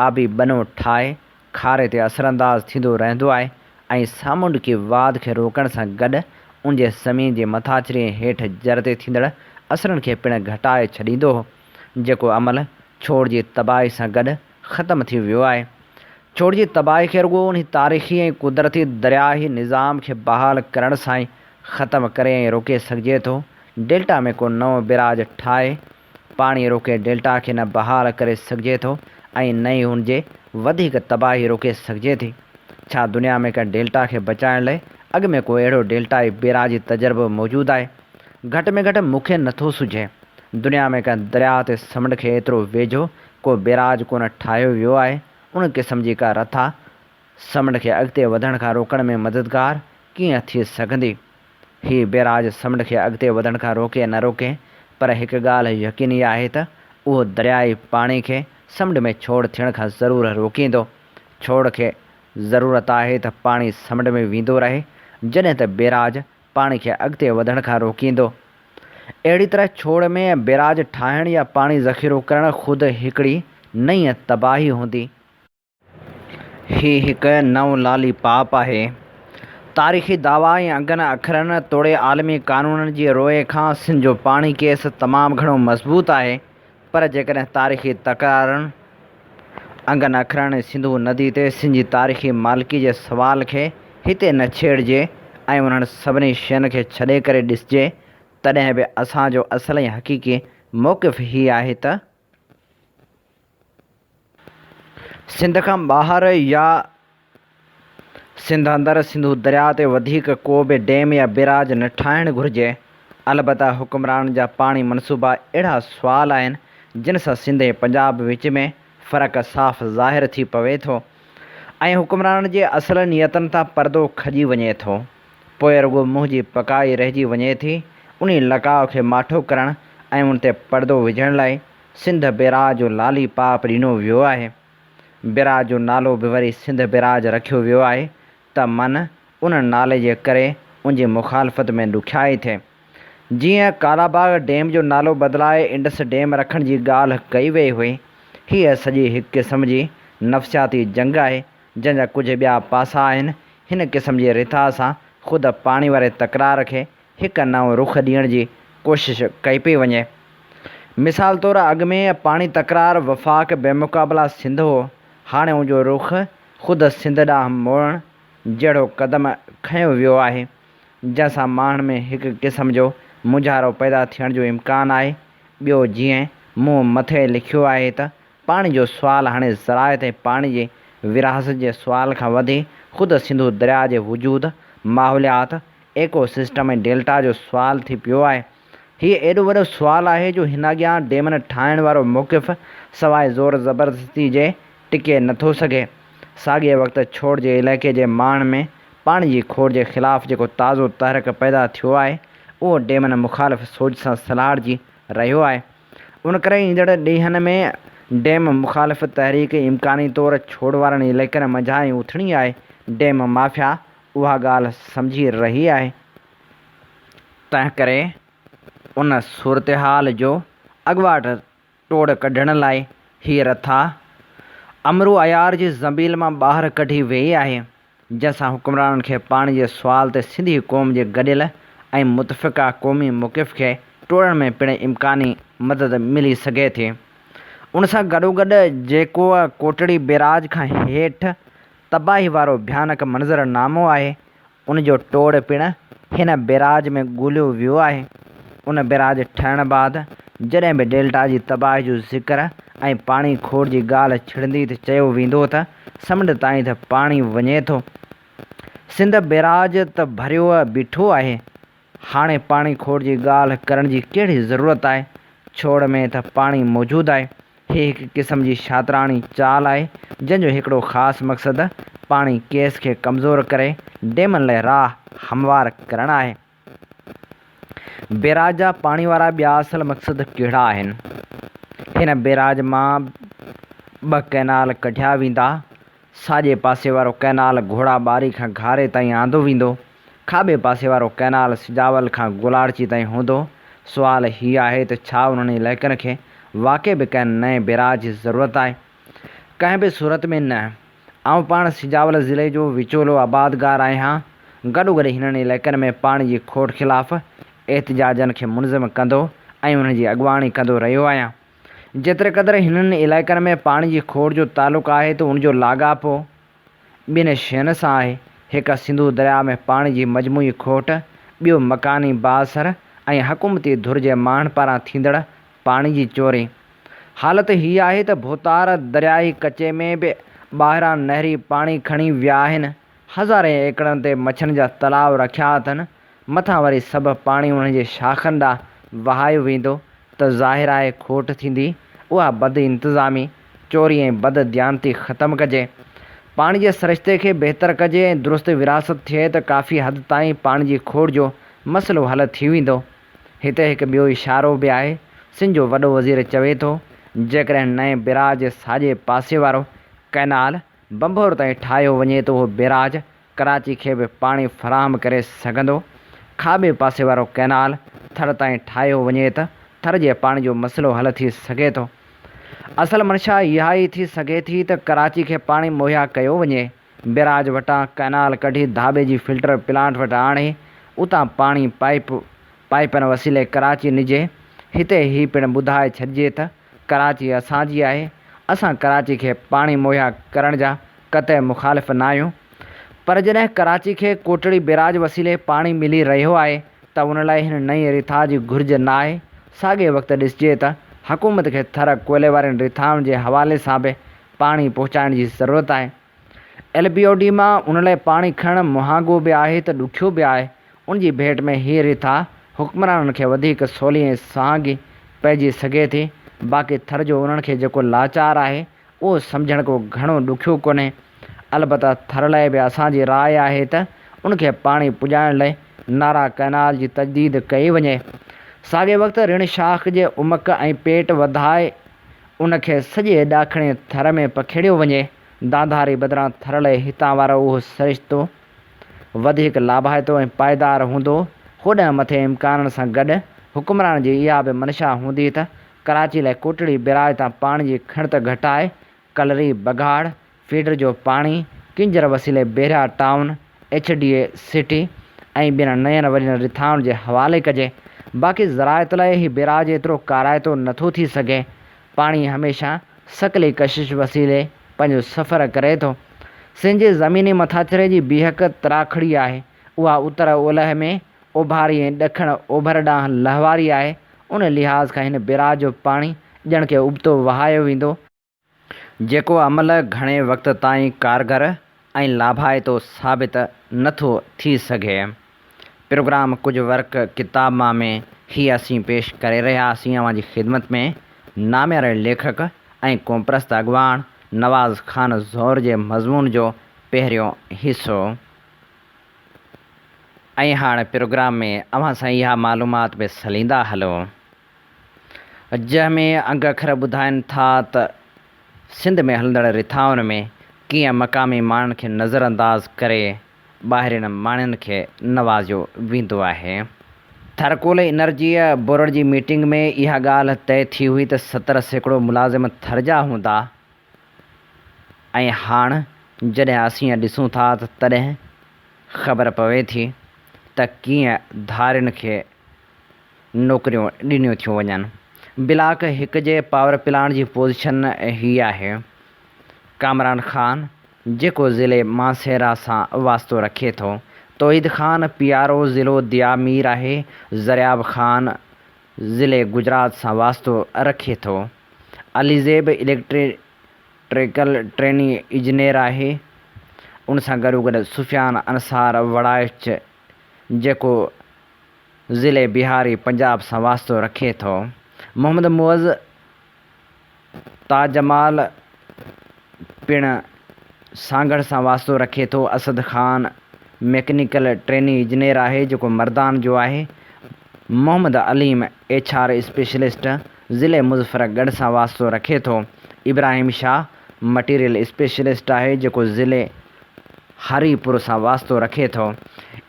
آبي ٻنو ٺاهي کاري تي اثرانداز ٿيندو رهندو آهي ۽ سامونڊڪي واڌ کي روڪڻ سان گڏ ان جي زمين جي مٿاڇري ۽ هيٺ جر تي ٿيندڙ اثرن کي پڻ گهٽائي ڇڏيندو هو جيڪو عمل ڇوڙ جي تباهي سان گڏ ختم ٿي ويو آهي. ڇوڙ جي تباهي کي رڳو انهي تاريخي ۽ قدرتي درياهي نظام کي بحال ڪرڻ سان ئي ختم ڪري ۽ روڪي سگهجي ٿو. ڊيلٽا ۾ ڪو نئون بيراج ٺاهي پاڻي روڪي ڊيلٽا کي نه بحال ڪري سگهجي ٿو ۽ نه ئي ان جي وڌيڪ تباهي روڪي سگهجي ٿي. ڇا دنيا ۾ ڪنهن ڊيلٽا کي بچائڻ لئه اڳ ۾ ڪو اهڙو ڊيلٽائي بيراجي تجربو موجود آهي؟ گهٽ ۾ گهٽ مون کي نٿو سجهي. دنيا ۾ ڪنهن درياهه تي سمنڊ کي ايترو ويجهو ڪو بيراج ڪونه ٺاهيو ويو آهي، ان قسم جي ڪا رٿا سمنڊ کي اڳتي وڌڻ کان روڪڻ ۾ مددگار ڪيئن ٿي سگهندي؟ هي بيراج سمنڊ کي اڳتي وڌڻ کان روڪي نه روڪي پر هڪ ڳالهه يقيني آهي ته اهو دريائي پاڻي کي سمنڊ ۾ ڇوڙ ٿيڻ کان ضرور روڪيندو. ڇوڙ کي ضرورت آهي ته پاڻي سمنڊ ۾ ويندو رهي، جڏهن ته بيراج پاڻي کي اڳتي وڌڻ کان روڪيندو. اهڙي طرح ڇوڙ ۾ بيراج ٺاهڻ يا پاڻي ذخيرو ڪرڻ خود هڪڙي نئين تباهي هوندي. هي هڪ نئون لالي پاپ آهي. تاريخي دعويٰ ۽ انگن اکرن توڙي عالمي قانونن جي روء کان سنڌ جو پاڻي ڪيس تمام گهڻو مضبوط آهي پر جيڪڏهن تاريخي تڪرارن، انگن اکرن ۽ سنڌو ندي تي سنڌ جي تاريخي مالڪي جي سوال کي هتي نه ڇيڙجي ۽ انهن سڀني شين کي ڇڏي ڪري ڏسجي تڏهن به اسان جو اصل ۽ حقيقي موقف هي آهي ته سنڌ کان ٻاهر يا سنڌ اندر سنڌو درياء تي وڌيڪ ڪو به ڊيم يا بيراج نه ٺاهڻ گهرجي. البته حڪمرانن جا پاڻي منصوبا اهڙا سوال آهن جن سان سنڌ ۽ پنجاب وچ ۾ فرق صاف ظاهر ٿي پوي ٿو ۽ حڪمرانن جي اصل نيتن تان پردو کڄي وڃي ٿو. پوء رڳو منهن جي پڪائي رهجي وڃي ٿي. انهي لقاء کي ماٺو ڪرڻ ۽ ان تي پردو وجهڻ لاء سنڌ بيراج جو لالي پاپ ڏنو ويو آهي. بئراج جو نالو به وري سنڌ بئراج رکيو ويو آهي ته من ان نالي جي ڪري ان جي مخالفت ۾ ڏکيائي ٿئي. جيئن ڪالاباغ ڊيم جو نالو بدلائي انڊس ڊيم رکڻ جي ڳالهه ڪئي ويئي هئي. هيء سڄي هڪ قسم جي نفسياتي جنگ آهي، جنهن جا ڪجهه ٻيا پاسا آهن. هن قسم جي رٿا سان خود پاڻي واري تڪرار کي هڪ نئون رخ ڏيڻ جي ڪوشش ڪئي پئي وڃي. مثال طور اڳ ۾ پاڻي تڪرار وفاق بمقابله سنڌ هو، هاڻي ان جو رخ خود سنڌ ڏانهن موڙڻ جهڙو قدم کنيو ويو آهي، جنهن سان ماڻهن ۾ هڪ قسم جو مونجهارو پيدا ٿيڻ جو امڪان آهي. ٻيو جيئن مون مٿي لکيو آهي ته پاڻي جو سوال هاڻي زراعت ۽ پاڻي جي ورهاست جي سوال کان وڌي خود سنڌو درياء جي وجود، ماحوليات، ايڪو سسٽم ۽ ڊيلٽا جو سوال ٿي پيو آهي. هيء ايڏو وڏو سوال آهي جو هن اڳيان ڊيمن ٺاهڻ وارو موقف سواء زور زبردستي جي ٽڪي نه ٿو سگهي. ساڳئي وقت ڇوڙ جي علائقي جي ماڻهن ۾ پاڻي جي کوٽ جي خلاف جيڪو تازو تحرڪ پيدا ٿيو آهي اهو ڊيمن مخالف سوچ سان سلهاڙجي رهيو آهي. ان ڪري ايندڙ ڏينهن ۾ ڊيم مخالف تحريڪ امڪاني طور ڇوڙ وارن علائقن منجهان ئي اٿڻي آهي. ڊيم مافيا اها ڳالهه سمجهي رهي آهي، تنهنڪري ان صورتحال جو اڳواٽ ٽوڙ ڪڍڻ لاء هيء رٿا امرو عيار جي زنبيل مان ٻاهر ڪڍي ويئي آهي، جنهن سان حڪمرانن کي پاڻي جي سوال تي سنڌي قوم جي گڏيل ۽ متفقه قومي موقف کي ٽوڙڻ ۾ پڻ امڪاني مدد ملي سگهي ٿي. ان سان گڏوگڏ جيڪو ڪوٽڙي بيراج کان هيٺ تباهي وارو ڀيانڪ منظر نامو آهي، ان جو ٽوڙ پڻ هن بيراج ۾ ڳوليو ويو آهي. ان بيراج ٺهڻ بعد جڏهن به ڊيلٽا جي تباهي جو ذڪر ۽ پاڻي کوٽ جي ڳالهه ڇڙندي ته چيو ويندو ته سمنڊ تائين ته پاڻي وڃي ٿو. سنڌ بيراج ته ڀريو بيٺو آهي. هاڻي پاڻي کوٽ جي ڳالهه ڪرڻ جي ڪهڙي ضرورت آهي، ڇوڙ ۾ ته پاڻي موجود آهي. هي هڪ قسم جي شاطراڻي چال آهي، جنهن جو هڪڙو خاص مقصد پاڻي ڪيس کي ڪمزور ڪري ڊيمن لاء راهه هموار ڪرڻ آهي. بيراج جا پاڻي وارا ٻيا اصل مقصد ڪهڙا آهن؟ هن بيراج مان ٻه ڪئنال ڪڍيا ويندا، ساڄي پاسي وارو ڪئنال گهوڙا ٻاري کان گهاري تائين آندو ويندو. کاٻي پاسي وارو ڪئنال سجاول کان گولاڙچي تائين هوندو. سوال هي آهي ته ڇا انهن علائقن کي واقعي به ڪنهن نئين بيراج جي ضرورت آهي؟ ڪنهن به صورت ۾ نه. آئون پاڻ سجاول ضلعي جو وچولو آبادگار آهيان، گڏوگڏ هنن علائقن ۾ پاڻي جي کوٽ خلاف احتجاجن کي منظم ڪندو ۽ انهن جي اڳواڻي ڪندو رهيو آهيان. جيتري قدر هنن علائقن ۾ پاڻي جي کوٽ جو تعلق آهي ته ان جو لاڳاپو ٻن شين سان آهي، هڪ سنڌو درياء ۾ پاڻي جي مجموعي کوٽ، ٻيو مڪاني بااثر ۽ حڪومتي ڌر جي ماڻهن پاران ٿيندڙ پاڻي جي چوري. حالت هي آهي ته ڀوتار درياهي ڪچي ۾ به ٻاهران نهري پاڻي کڻي ويا آهن، هزارين ايڪڙن تي مڇن جا تلاء رکيا اٿن، مٿان وري سڀ پاڻي انهن جي شاخن ڏانهن وهايو ويندو ته ظاهر آهي کوٽ ٿيندي، اها بد انتظامي، چوري ۽ بد ديانتي ختم ڪجي. پاڻي جي سرشتي کي بهتر ڪجي ۽ درست ورهاست ٿئي ته ڪافي حد تائين پاڻي جي کوٽ جو مسئلو حل ٿي ويندو. هتي هڪ ٻيو اشارو به آهي، سنڌ جو وڏو وزير چوي ٿو، جيڪڏهن نئين بيراج جي ساڄي پاسي وارو ڪئنال بنڀور تائين ٺاهيو وڃي ته اهو بيراج ڪراچي کي به پاڻي فراهم ڪري سگهندو، کاٻي پاسي وارو ڪئنال ٿر تائين ٺاهيو وڃي ته ٿر جي پاڻي جو مسئلو حل ٿي سگهي ٿو. اصل منشا اها ئي ٿي سگهي ٿي ته ڪراچي کي پاڻي مهيا ڪيو وڃي، بيراج وٽان ڪئنال ڪڍي ڌاٻيجي فلٽر پلانٽ وٽ آڻي اتان پاڻي پائيپ پائيپن وسيلي ڪراچي نجي، هتي هي پڻ ٻڌائي ڇڏجي ته ڪراچي اسان جي آهي، اسان ڪراچي کي پاڻي مهيا ڪرڻ جا قطعي مخالف ناهيون پر جڏهن ڪراچي کي ڪوٽڙي بيراج وسيلي پاڻي ملي رهيو آهي ته ان لاء هن نئين رٿا جي گهرج ناهي، ساڳئي وقت ڏسجي ته حڪومت کي ٿر ڪوئلي وارين رٿائن جي حوالي سان به پاڻي پهچائڻ جي ضرورت آهي. ايل بي او ڊي مان ان لاء پاڻي کڻڻ مهانگو به آهي ته ڏکيو به آهي، ان جي ڀيٽ ۾ هيء رٿا حڪمرانن کي وڌيڪ سولي ۽ سهانگي پئجي سگهي ٿي، باقي ٿر جو انهن کي جيڪو لاچار آهي، اهو سمجهڻ ڪو گهڻو ڏکيو ڪونهي. البته ٿر لاء به اسان جي راء آهي ته ان کي پاڻي پڄائڻ لاء نارا ڪئنال جي تجديد ڪئي وڃي. ساڳئي وقت رڻ شاخ جي عمق ۽ پيٽ وڌائي ان کي سڄي ڏاکڻي ٿر ۾ پکيڙيو وڃي. دانڌاري بدران ٿر لاء هتان وارو اهو سرشتو وڌيڪ لاڀائتو ۽ پائيدار هوندو. هوڏانهن مٿين امڪانن سان گڏ حڪمرانن جي اها به منشا هوندي ته ڪراچي لاء ڪوٽڙي بيراج تان پاڻي جي کڻت گهٽائي ڪلري بگهاڙ فيڊر جو پاڻي ڪينجهر وسيلي Bahria town, H D A city ۽ ٻين نين وڏين رٿائن جي حوالي ڪجي. باقي زراعت لاء هي بيراج ايترو ڪارائتو نٿو ٿي سگهي. پاڻي هميشه ثقلي ڪشش وسيلي پنهنجو سفر ڪري ٿو. سنڌ جي زميني مٿاڇري جي بيهڪ تراکڙي آهي. اها اتر اولهه ۾ اوڀاري ۽ ڏکڻ اوڀر ڏانهن لهواري آهي. ان لحاظ کان هن بيراج جو پاڻي ڄڻ ڪي ابتو وهايو ويندو. جيڪو عمل گهڻي وقت تائين ڪارگر ۽ لاڀائتو ثابت نه ٿو ٿي سگهي. پروگرام ڪجهه ورق ڪتاب مان ۾ هي اسين پيش ڪري رهيا هئاسين اوهان جي خدمت ۾ نامياري ليکڪ ۽ قومپرست اڳواڻ نواز خان زهور جي مضمون جو پهريون حصو. ۽ هاڻ پروگرام ۾ اوهان سان اها معلومات به سليندا هلون جنهن ۾ انگ اکر ٻڌائين ٿا ته سنڌ ۾ هلندڙ رٿائن ۾ ڪيئن مقامي ماڻهن کي نظر انداز ڪري ٻاهرين ماڻهن کي نوازيو ويندو آهي. ٿرڪول انرجيء بورڊ جي ميٽنگ ۾ اها ڳالهه طئي ٿي هئي ته 70% ملازم ٿر جا هوندا ۽ هاڻ جڏهن اسين ڏسون ٿا ته تڏهن خبر پوي ٿي ته ڪيئن ڌارين کي نوڪريون ڏنيون ٿيون وڃن. بلاڪ هڪ جي پاور پلانٽ جي پوزيشن هي آهي. ڪامران خان جيڪو ضلعي مانسهره سان واسطو رکي ٿو. توحيد خان پي آر او ضلعو ديامير آهي. زرياب خان ضلعي گجرات سان واسطو رکي ٿو. علي زيب اليڪٽريڪل ٽريني اجنير آهي. ان سان گڏوگڏ سفيان انصار وڙائچ جيڪو ضلعي بهاري پنجاب سان واسطو رکي ٿو. محمد معز تاجمال پڻ سانگهڙ سان واسطو رکي ٿو. اسد خان ميڪنيڪل ٽريني اجنير آهي جيڪو مردان جو آهي. محمد عليم ايڇ آر اسپيشلسٽ ضلعي مظفر ڳڙهه سان واسطو رکي ٿو. ابراهيم شاهه مٽيريل اسپيشلسٽ آهي جيڪو ضلعي هري پور سان واسطو رکي ٿو.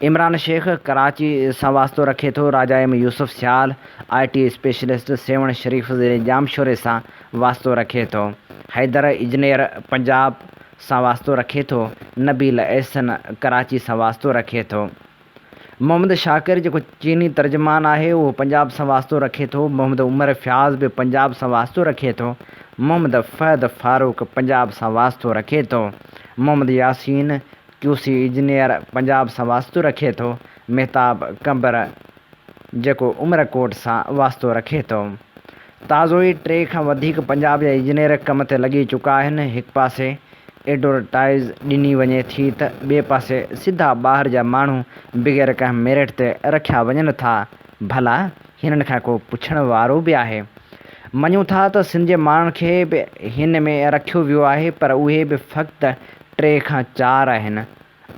عمران شيخ ڪراچي سان واسطو رکي ٿو. Raja M Yousuf Sial I T specialist Sehwan Sharif ضلعي ڄامشوري سان واسطو رکي ٿو. حيدر اجنير پنجاب سان واسطو رکي ٿو. نبيل احسن ڪراچي سان واسطو رکي ٿو. محمد شاڪر جيڪو چيني ترجمان آهي اهو پنجاب سان واسطو رکي ٿو. محمد عمر فياض به پنجاب سان واسطو رکي ٿو. محمد فهد فاروق پنجاب سان واسطو رکي ٿو. محمد ياسين ڪيوسي انجنيئر پنجاب سان واسطو رکي ٿو. مهتاب قمبر جيڪو عمرڪوٽ سان واسطو رکي ٿو. تازو ئي ٽي کان وڌيڪ پنجاب جا انجنيئر ڪم تي لڳي چڪا آهن. هڪ پاسي ايڊورٽائيز ڏني وڃي ٿي ته ٻئي پاسي سڌا ٻاهر جا ماڻهو بغير ڪنهن ميرٽ تي رکيا وڃن ٿا. ڀلا هنن کان ڪو پڇڻ وارو به آهي؟ مڃون ٿا ته سنڌ جي ماڻهن کي به هن ۾ رکيو ويو آهي پر اهي به فقط ٽي کان چار آهن.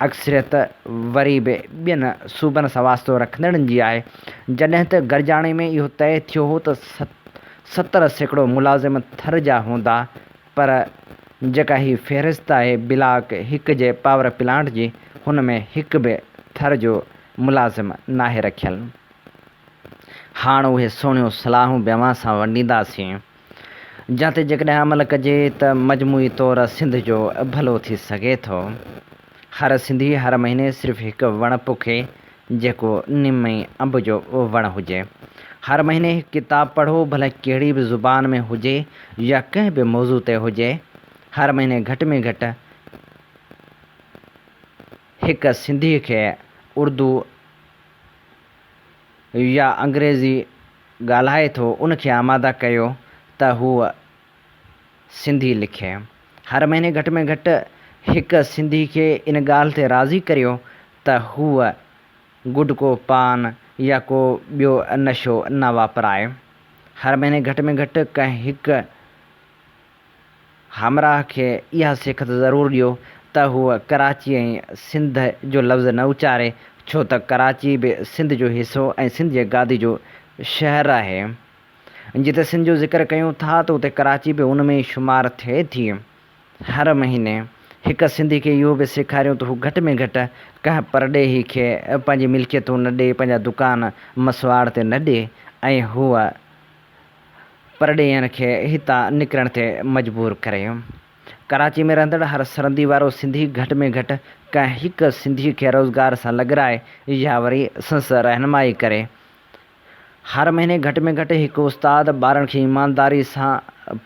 اڪثريت وري به ٻين صوبن سان واسطو رکندڙن جي آهي. جڏهن ته گڏجاڻي ۾ اهو طئي ٿيو هو ته 70% ملازم ٿر جا هوندا پر جيڪا هي فهرست آهي بلاڪ هڪ جي پاور پلانٽ جي هن ۾ هڪ به ٿر جو ملازم ناهي رکيل. هاڻ اهي سهڻيون صلاحون به اوهان سان ونڊينداسين جنهن تي جيڪڏهن عمل ڪجي ته مجموعي طور سنڌ جو ڀلو ٿي سگهي ٿو. هر سنڌي هر مهيني صرف هڪ وڻ پوکي جيڪو نم ۽ انب جو وڻ هجي. هر مهيني هڪ ڪتاب پڙهو ڀلي ڪهڙي به زبان ۾ هجي يا ڪنهن به موضوع تي هجي. هر مهيني گهٽ ۾ گهٽ هڪ سنڌي کي اردو يا انگريزي ڳالهائي ٿو ان کي آماده ڪيو ته هو سنڌي لکي. هر مهيني گهٽ ۾ گهٽ هڪ سنڌي کي ان ڳالهه تي راضي ڪريو ته هو گٽڪو، پان يا ڪو ٻيو نشو نه واپرائي. هر مهيني گهٽ ۾ گهٽ ڪنهن هڪ همراهه کي اها سيکت ضرور ڏيو ته هو ڪراچي ۽ سنڌ جو لفظ نه اچاري ڇو ته ڪراچي به سنڌ جو حصو ۽ سنڌ جي گادي جو شهر آهي. جتي سنڌ جو ذڪر ڪيون ٿا ته اتي ڪراچي به ان ۾ ئي شمار ٿئي ٿي. هر مهيني هڪ سنڌي کي اهو به سيکاريون ته هو گهٽ ۾ گهٽ ڪنهن پرڏيهي کي پنهنجي ملڪيتون نه ڏئي، پنهنجا دڪان مسواڙ تي نه ڏئي ۽ هو پرڏيهين کي هتان نڪرڻ تي مجبور ڪري. ڪراچي ۾ رهندڙ هر سرندي وارو سنڌي گهٽ ۾ گهٽ ڪنهن هڪ سنڌي کي روزگار سان لڳرائي يا وري سنس رهنمائي ڪري. هر مهيني گهٽ ۾ گهٽ هڪ استاد ٻارن کي ايمانداري سان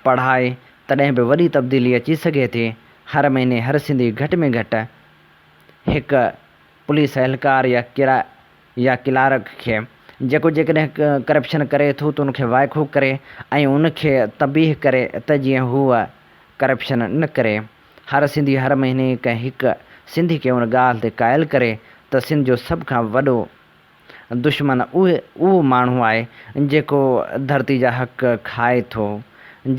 پڙهائي تڏهن به وڏي تبديلي اچي سگهي ٿي. هر مهيني هر سنڌي گهٽ ۾ گهٽ هڪ پوليس اهلڪار يا يا ڪلارڪ کي جيڪو جيڪڏهن ڪرپشن ڪري ٿو ته ان کي وائکو ڪري ۽ ان کي تنبيهه ڪري ته جيئن هو ڪرپشن نه ڪري. هر سنڌي هر مهيني ڪنهن هڪ سنڌي کي ان ڳالهه تي قائل ڪري ته سنڌ جو سڀ کان وڏو دشمن اهو ماڻهو آهي جيڪو ڌرتي جا حق کائي ٿو،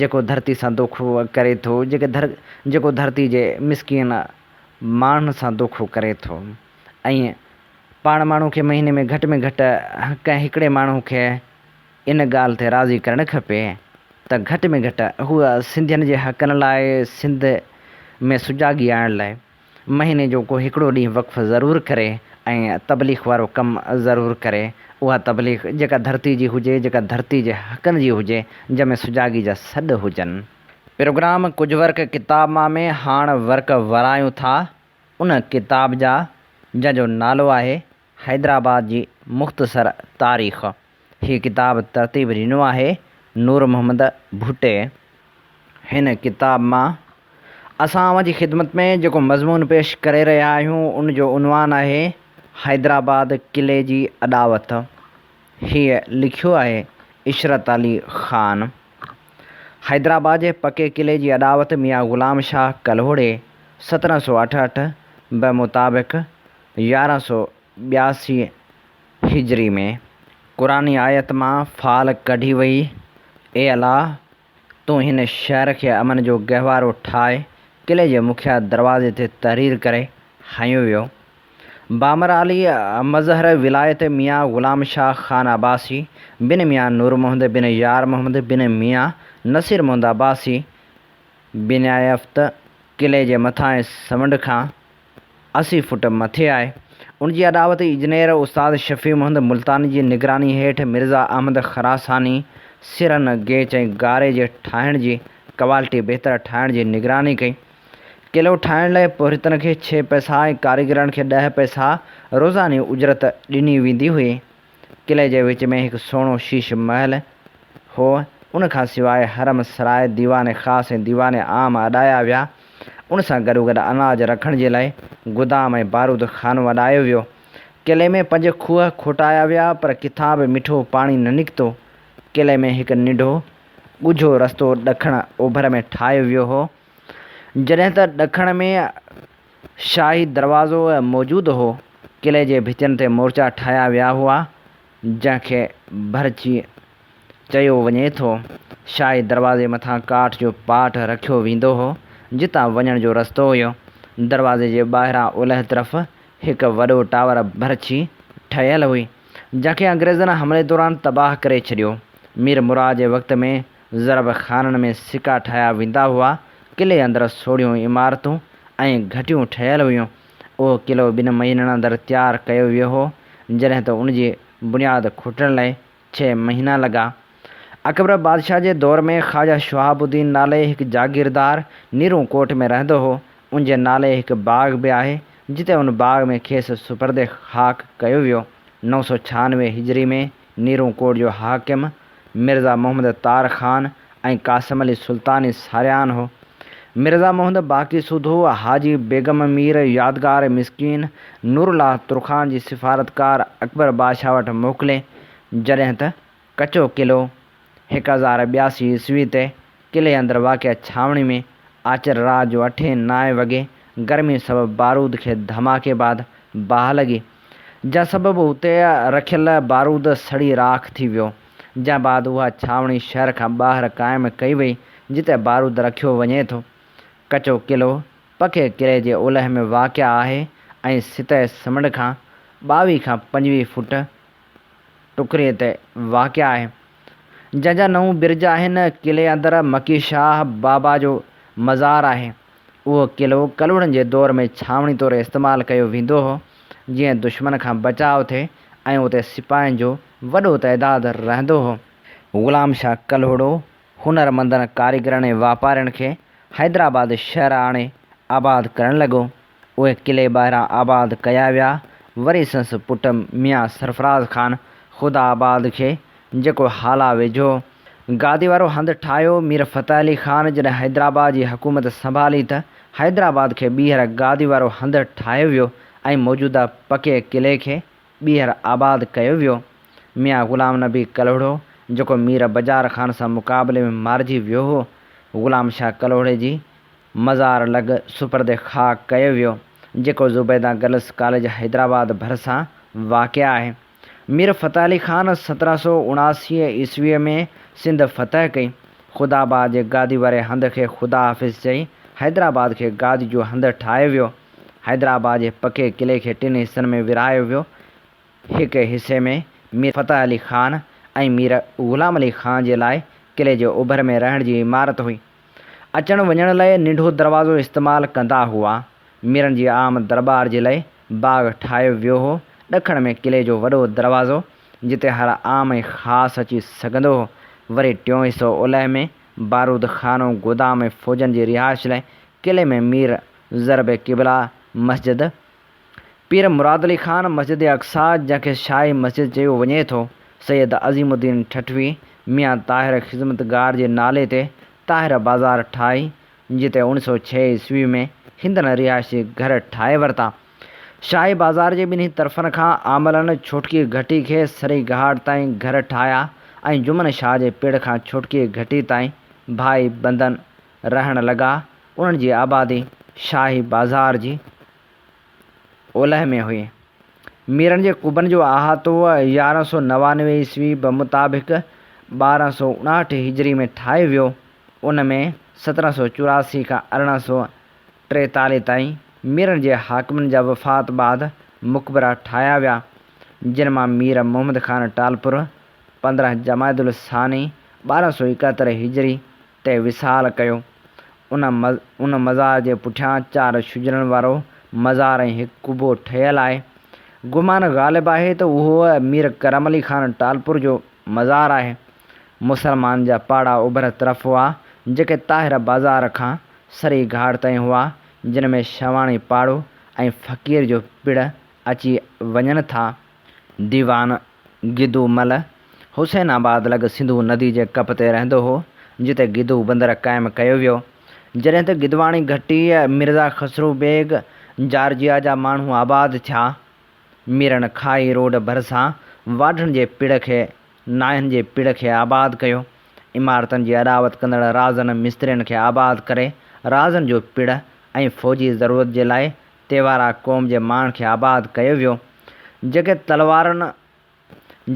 جيڪو ڌرتي سان دوکو ڪري ٿو، جيڪو ڌرتي جي مسڪين ماڻهن سان دوکو ڪري ٿو ۽ پاڻ ماڻهو کي مهيني ۾ گهٽ ۾ گهٽ ڪنهن هڪڙي ماڻهو کي ان ڳالهه تي راضي ڪرڻ کپي ته گهٽ ۾ گهٽ هو سنڌين جي حقن لاء سنڌ ۾ سجاڳي آڻڻ لاء مهيني جو ڪو هڪڙو ڏينهن وقف ضرور ڪري ۽ تبليغ وارو ڪم ضرور ڪري. اها تبليغ جيڪا ڌرتي جي هجي، جيڪا ڌرتي جي حقن جي هجي، جنهن ۾ سجاڳي جا سڏ هجن. پروگرام ڪجهه ورق ڪتاب مان ۾ هاڻ ورق ورايون ٿا ان ڪتاب جا جنهن جو نالو آهي حيدرآباد جي مختصر تاريخ. هي ڪتاب ترتيب ڏنو آهي نور محمد ڀٽي. هن ڪتاب مان اسان اوهان جي خدمت ۾ جيڪو مضمون پيش ڪري رهيا آهيون ان جو عنوان آهي حيدرآباد قلعي جي اڏاوت. هيء لکيو آهي عشرت علي خان. حيدرآباد جي پڪي قلعي جي اڏاوت ميان غلام شاهه ڪلهوڙي 1768 بمطابق 1182 هجري ۾ قرآني آيت مان فال ڪڍي وئي، اي الله! تون هن شهر کي امن جو گهوارو ٺاهه، قلعي جي مکيه دروازي تي تحرير ڪري هنيو ويو. بامر علي مظهر ولايت ميان غلام شاهه خان عباسي بن ميان نور محمد بن يار محمد بن ميان نصير محمد عباسي بنايافته قلعي جي مٿانهين سمنڊ کان. 80 فوٽ مٿي آهي. ان جي اڏاوت اجنير استاد شفيع محمد ملتاني جي نگراني هيٺ مرزا احمد خراساني سرن، گيچ ۽ گاري جي ٺاهڻ جي ڪوالٽي بهتر ٺاهڻ جي نگراني ڪئي. قلعو ٺاهڻ لاء پورهيتن کي ڇهه پئسا ۽ ڪاريگرن کي ڏهه پئسا روزاني اجرت ڏني ويندي هئي. قلعي جي وچ ۾ هڪ سهڻو شيش محل هو. ان کان سواء حرم سراء، ديوان خاص ۽ ديوان عام اڏايا ويا. ان سان گڏوگڏ اناج رکڻ جي لاء گدام ۽ بارود خانو اڏايو ويو. قلعي ۾ پنج کوهه کوٽايا ويا پر ڪٿان به مٺو پاڻي نه نڪتو. قلعي ۾ هڪ ننڍو ڳجهو رستو ڏکڻ اوڀر ۾ ٺاهيو ويو هو. جڏهن ته ڏکڻ ۾ شاهي دروازو موجود هو. قلعي جي ڀتين تي مورچا ٺاهيا ويا هئا، جنهن کي ڀرچي چيو وڃي ٿو. شاهي دروازي مٿان ڪاٺ جو پاٽ رکيو ويندو هو، جتان وڃڻ جو رستو هيو. دروازي جي ٻاهران اولهه طرف هڪ وڏو ٽاور ڀرچي ٺهيل هئي، جنهن کي انگريزن حملي دوران تباهه ڪري ڇڏيو. مير مراد جي وقت ۾ ضرب خانن ۾ سڪا ٺاهيا ويندا هئا. قلعي اندر سوڙهيون عمارتون ۽ گهٽيون ٺهيل هيون. اهو قلعو ٻن مهينن اندر تيار ڪيو ويو هو، جڏهن ته ان جي بنياد کوٽڻ لاء ڇهه مهينا لڳا. اڪبر بادشاهه جي دور ۾ خواجه شهاب الدين نالي هڪ جاگيردار نيرون ڪوٽ ۾ رهندو هو. ان جي نالي هڪ باغ به آهي، جتي ان باغ ۾ کيس سپرد خاڪ ڪيو ويو. 996 هجري ۾ نيرون ڪوٽ جو حاڪم مرزا محمد تار خان ۽ قاسم علي سلطاني ساريان هو. مرزا محمد باقي سوڌو حاجي بيگم مير يادگار مسڪين نورالله ترخان جي سفارتڪار اڪبر بادشاهه وٽ موڪلي، جڏهن ته ڪچو قلعو 1082 عيسوي تي قلعي اندر واقع ڇانوڻي ۾ آچر رات جو اٺين نائين وڳي گرمي سبب بارود کي ڌماڪي بعد باهه لڳي، جنهن سبب اتي رکيل بارود سڙي راک ٿي ويو، جنهن بعد اها ڇانوڻي شهر کان ٻاهر قائم ڪئي وئي، جتي بارود رکيو وڃي ٿو. ڪچو قلعو پڪي قلعي جي اولهه ۾ واقع آهي ۽ سطح سمنڊ کان 22 کان 25 فوٽ ٽڪريء تي واقع آهي، جنهن جا نو برج آهن. قلعي اندر مڪي شاهه بابا جو مزار آهي. اهو قلعو ڪلهوڙن جي دور ۾ ڇانوڻي طور استعمال ڪيو ويندو هو، جيئن دشمن کان بچاء ٿئي ۽ اتي سپاهين جو وڏو تعداد رهندو هو. غلام شاهه ڪلهوڙو هنرمندن، ڪاريگرن ۽ واپارين کي حيدرآباد شهر آڻي آباد ڪرڻ لڳو. اهي قلعي ٻاهران آباد ڪيا ويا. وري سندس پٽ ميان سرفراز خان خدا آباد کي، جيڪو هالا ويجهو گادي وارو هنڌ ٺاهيو. مير فتح علي خان جڏهن حيدرآباد جي حڪومت سنڀالي ته حيدرآباد کي ٻيهر گادي وارو هنڌ ٺاهيو ويو ۽ موجوده پڪي قلعي کي ٻيهر آباد ڪيو ويو. ميان غلام نبي ڪلهوڙو، جيڪو مير بجار خان سان مقابلي ۾ مارجي ويو هو، غلام شاهه ڪلهوڙي جي مزار لڳ سپرد خاڪ ڪيو ويو، جيڪو زبيده گرلس ڪاليج حيدرآباد ڀرسان واقع آهي. مير فتح علي خان 1779 عيسويء ۾ سنڌ فتح ڪئي. خدا آباد جي گادي واري هنڌ کي خدا حافظ چئي حيدرآباد کي گادي جو هنڌ ٺاهيو ويو. حيدرآباد جي پڪي قلعي کي ٽن حصن ۾ ورهايو ويو. هڪ حصي ۾ مير فتح علي خان ۽ مير غلام علي خان جي لاء قلعي جي اوڀر ۾ رهڻ جي عمارت هئي. اچڻ وڃڻ لاء ننڍو دروازو استعمال ڪندا هئا. ميرن جي عام درٻار جي لاء باغ ٺاهيو ويو هو. ڏکڻ ۾ قلعي جو وڏو دروازو، جتي هر عام ۽ خاص اچي سگهندو هو. وري ٽيون حصو اولهه ۾ بارود خانو، گودام ۽ فوجن جي رهائش لاء قلعي ۾ مير ضرب قبله مسجد، پير مراد علي خان مسجد اقصيٰ جنهن کي شاهي مسجد چيو وڃي ٿو، سيد عظيم الدين ٺٽوي، ميان طاهر خذمتگار جي نالي تي طاهر بازار ٺاهي، جتي اوڻ سؤ ڇهه عيسوي ۾ هندن رهائشي گهر ٺاهي ورتا. شاهي بازار جي ٻنهي طرفن کان عاملن ڇوٽڪي گهٽي کي سري گهاٽ تائين گهر ٺاهيا ۽ جمن شاهه جي پڙ کان ڇوٽڪي گهٽي تائين ڀائي بندن رهڻ لڳا، انهن جي آبادي شاهي بازار جي اولهه ۾ هئي. ميرن جي قبن جو احاطو 1199 عيسوي بمطابق 1259 هجري ۾ ٺاهيو ويو. ان ۾ 1784 کان 1843 تائين ميرن جي حاڪمن جا وفات بعد مقبرا ٺاهيا ويا، جن مان مير محمد خان ٽالپر 15 جمادي الثاني 1271 هجري تي وصال ڪيو. ان ان مزار جي پٺيان چار شجرن وارو مزار ۽ هڪ قبو ٺهيل آهي. گمان غالب آهي ته اهو مير ڪرم علي خان ٽالپر جو مزار آهي. مسلمان جا پاڙا اوڀر طرف هئا، جيڪي طاهر بازار کان سري گهاٽ تائين هئا، جن ۾ شواڻي پاڙو ۽ فقير جو پڙ اچي وڃن ٿا. ديوان گدو مل حسين آباد لڳ سنڌو ندي جي ڪپ تي رهندو هو، جتي گدو بندر قائم ڪيو ويو. جڏهن ته گدواڻي گهٽي مرزا خسرو بيگ جارجيا جا ماڻهو آباد ٿيا. ميرن کاهي روڊ ڀرسان واڍن جي پڙ کي ناهين جي پڙ کي آباد ڪيو. عمارتن جي اڏاوت ڪندڙ رازن مسترين کي آباد ڪري رازن جو پڙ ۽ فوجي ضرورت جي لاء تيوارا قوم جي ماڻهن کي آباد ڪيو ويو، جيڪي تلوارن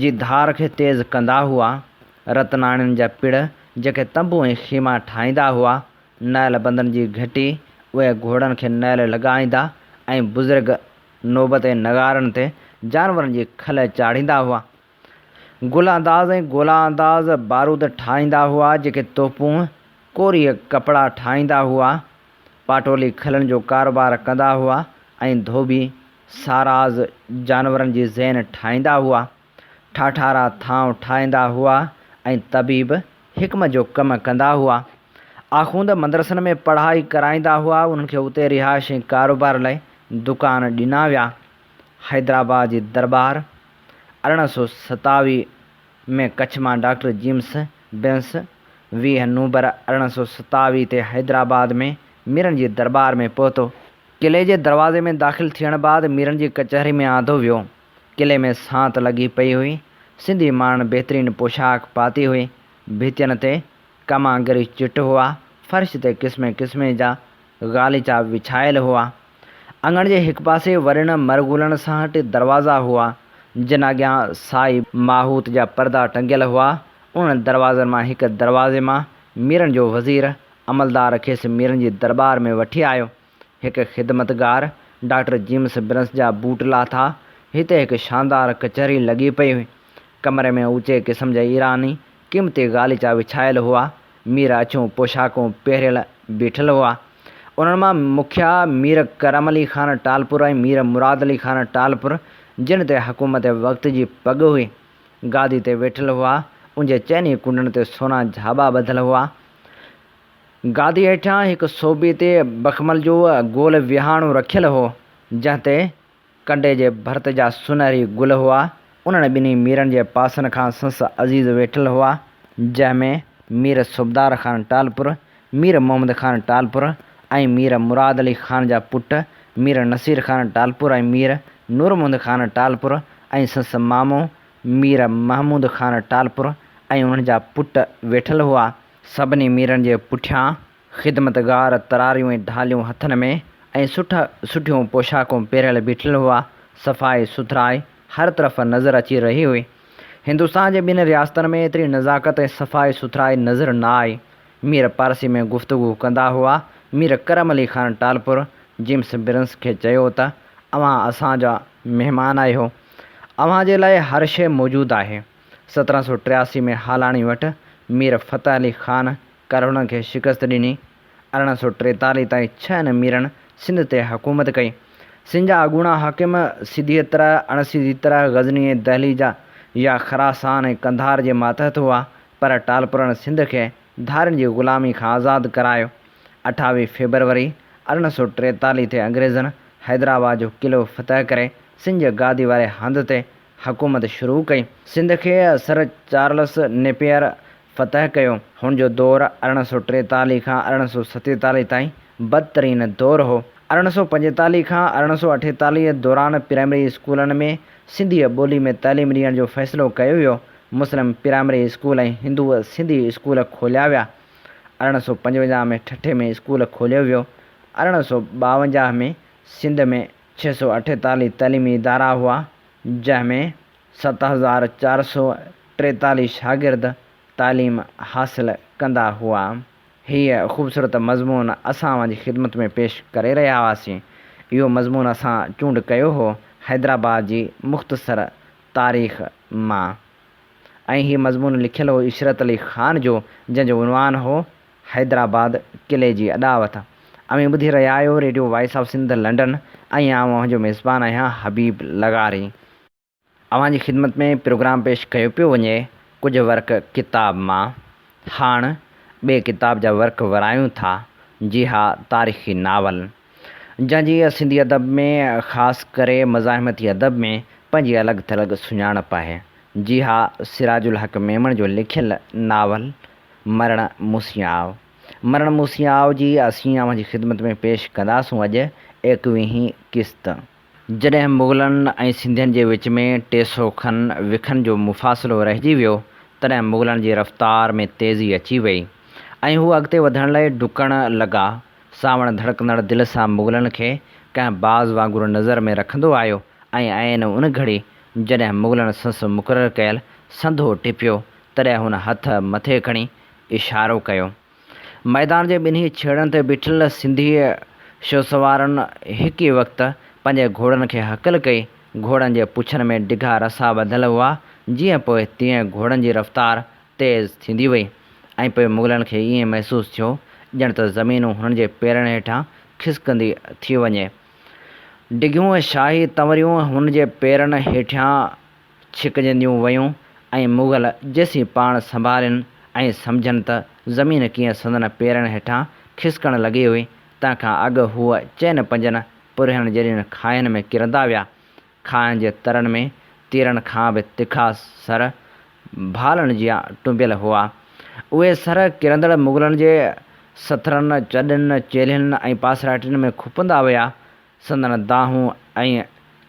جي ڌار کي تيز ڪندا هئا. رتناڻين جا پڙ، جيڪي تنبو ۽ خيما ٺاهيندا هئا. نئل بندن جي گهٽي، اهي گهوڙن کي نئل لڳائيندا ۽ بزرگ نوبت ۽ نغارن تي جانورن جي کل چاڙهيندا هئا. گل انداز ۽ گولا انداز بارود ٺاهيندا هئا، جيڪي توپون، ڪوريء ڪپڙا ٺاهيندا هئا. پاٽولي کلن جو ڪاروبار ڪندا هئا ۽ ڌوٻي ساراز جانورن جي زين ٺاهيندا هئا. ٺاٺارا ٿانء ٺاهيندا هئا ۽ طبيب حڪمت جو ڪم ڪندا هئا. آخوند مدرسن ۾ پڙهائي ڪرائيندا هئا، انهن کي اتي رهائش ۽ ڪاروبار لاء دڪان ڏنا ويا. حيدرآباد جي درٻار 1827 ۾ ڪڇ مان ڊاڪٽر جيمس بنس 20 نومبر 1827 تي حيدرآباد ۾ ميرن جي درٻار ۾ پهتو. قلعي جي دروازي ۾ داخل ٿيڻ بعد ميرن جي ڪچهري ۾ آندو ويو. قلعي ۾ سانت لڳي پئي هئي. سنڌي ماڻهن بهترين پوشاڪ پاتي هئي. ڀتين تي ڪمانگري چٽ هئا. فرش تي قسمين قسمين جا غاليچا وڇايل هئا. اڱڻ جي هڪ پاسي وڏن مرغولن سان ٽي دروازا هئا، جن اڳيان سائي ماهوت جا پردا ٽنگيل هئا. انهن دروازن مان هڪ دروازي مان ميرن جو وزير عملدار کيس ميرن جي درٻار ۾ وٺي آيو. هڪ خدمتگار ڊاڪٽر جيمس برنس جا بوٽ لاٿا. هتي هڪ شاندار ڪچهري لڳي پئي هئي. ڪمري ۾ اوچي قسم جا ايراني قيمتي غاليچا وڇايل هئا. مير اڇيون پوشاڪون پهريل بيٺل هئا. انهن مان مکيا مير ڪرم علي خان ٽالپر ۽ مير مراد علي خان ٽالپر، جن تي حڪومت وقت جي پڳ هئي، گادي تي ويٺل هئا. ان جي چئني ڪنڊن تي سونا جهاٻا ٻڌل هئا. گادي هيٺيان هڪ صوبي تي بخمل جو گول ويهاڻو رکيل هو، جنهن تي ڪنڊي جي ڀرت جا سونهري گل هئا. انهن ٻنهي ميرن جي پاسن کان سنس عزيز ويٺل هئا، جنهن ۾ مير صوبدار خان ٽالپر، مير محمد خان ٽالپر ۽ مير مراد علي خان جا پٽ مير نصير خان ٽالپر ۽ مير نور محمد خان ٽالپر ۽ سنس مامو مير محمود خان ٽالپر ۽ انهن جا پٽ ويٺل هئا. سڀني ميرن جي پٺيان خدمتگار تراريون ۽ ڍاليون هٿن ۾ ۽ سٺا سٺيون پوشاڪون پهريل بيٺل هئا. صفائي سٿرائي هر طرف نظر اچي رهي هئي. هندستان جي ٻين رياستن ۾ ايتري نزاڪت ۽ صفائي سٿرائي نظر نه آئي. مير پارسي ۾ گفتگو ڪندا هئا. مير ڪرم علي خان ٽالپر جيمس برنس کي چيو ته اوهان اسان جا مهمان آهيو. اوهان جي لاء هر شيء موجود آهي. 1783 ۾ هالاڻي وٽ مير فتح علي خان ڪلهوڙن کي شڪست ڏني. 1843 تائين ڇهن ميرن سنڌ تي حڪومت ڪئي. سنڌ جا اڳوڻا حاڪم سڌيء طرح اڻ سڌي طرح غزني ۽ دهلي جا يا خراسان ۽ قنڌار جي ماتحت هئا، پر ٽالپرن سنڌ کي ڌارين جي غلامي کان آزاد ڪرايو. 28 فيبروري 1843 تي انگريزن حيدرآباد جو قلعو فتح ڪري سنڌ جي گادي واري هنڌ تي حڪومت شروع ڪئي. سنڌ کي سر چارلس نيپئر فتح ڪيو. هن جو دور 1843 کان 1847 تائين بدترين دور هو. 1845 کان 1848 دوران پرائمري اسڪولن ۾ سنڌيء ٻولي ۾ تعليم ڏيڻ جو فيصلو ڪيو ويو. مسلم پرائمري اسڪول ۽ هندو سنڌي اسڪول کوليا ويا. 1855 ۾ ٺٽي ۾ اسڪول کوليو ويو. 1852 ۾ سنڌ ۾ 648 تعليمي ادارا هئا، جنهن ۾ 7443 شاگرد تعليم حاصل ڪندا هئا. هيء خوبصورت مضمون اسان اوهان جي خدمت ۾ پيش ڪري رهيا هئاسين. اهو مضمون اسان چونڊ ڪيو هو حيدرآباد جي مختصر تاريخ مان ۽ هي مضمون لکيل هو عشرت علي خان جو جنهن جو عنوان هو حيدرآباد قلعي جي اڏاوت. اوهين ٻڌي رهيا آهيو radio voice of Sindh London ۽ آئون اوهان جو ميزبان آهيان حبيب لغاري. اوهان جي خدمت ۾ پروگرام پيش ڪيو پيو وڃي ڪجهه ورق ڪتاب مان. هاڻ ٻئي ڪتاب جا ورق ورايون ٿا جي ها تاريخي ناول. جنهن جي سنڌي ادب ۾ خاص ڪري مزاحمتي ادب ۾ پنهنجي الڳ ٿلڳ سڃاڻپ آهي. جي ها سراج الحق ميمڻ جو لکيل ناول مرڻ موسين آء. مرڻ موسين آء جي اسين اوهان جي خدمت ۾ پيش ڪنداسون اڄ ايڪويهين قسط. جڏهن مغلن ۽ سنڌين جي وچ ۾ 300 کن وکن جو مفاصلو رهجي ويو، تڏهن مغلن جي رفتار ۾ تيزي اچي وئي ۽ هو اڳتي وڌڻ لئه ڊڪڻ لڳا. سانوڻ ڌڙڪندڙ دل سان مغلن کي ڪنهن باز وانگر نظر ۾ رکندو آيو ۽ عين ان گهڙي جڏهن مغلن سنس مقرر ڪيل سنڌو ٽپيو، تڏهن هن هٿ مٿي کڻي اشارو ڪيو. ميدان جي ٻنهي ڇيڙن تي بيٺل سنڌي شهسوارن هڪ ئي وقت پنهنجي گهوڙن کي هڪل ڪئي. گهوڙن جي پڇن ۾ ڊگها رسا ٻڌل هئا، جيئن پوء تيئن گهوڙن جي رفتار تيز ٿيندي وئي ۽ پوء مغلن کي ائين محسوس ٿيو ڄڻ ته زمين هنن جي پيرن هيٺان کسڪندي ٿي وڃي. ڊگهيون شاهي تنوريون هن جي پيرن هيٺيان ڇڪجنديون ويون ۽ مغل جيسين پاڻ سنڀالين ۽ سمجهن ته زمين ڪيئن سندن پيرن هيٺان کسڪڻ لڳي هئي، تنهن کان اڳ هو چئن پنجن پرهين جيڏين کاهين ۾ ڪرندا ويا. کاهين جي ترن ۾ تيرن کان به تکا سر ڀالن جيان ٽنبيل هئا. اهي سر ڪرندڙ مغلن جي سٿرن، چڏن، چيلهين ۽ پاسراٽين ۾ کپندا ويا. سندن دانهون ۽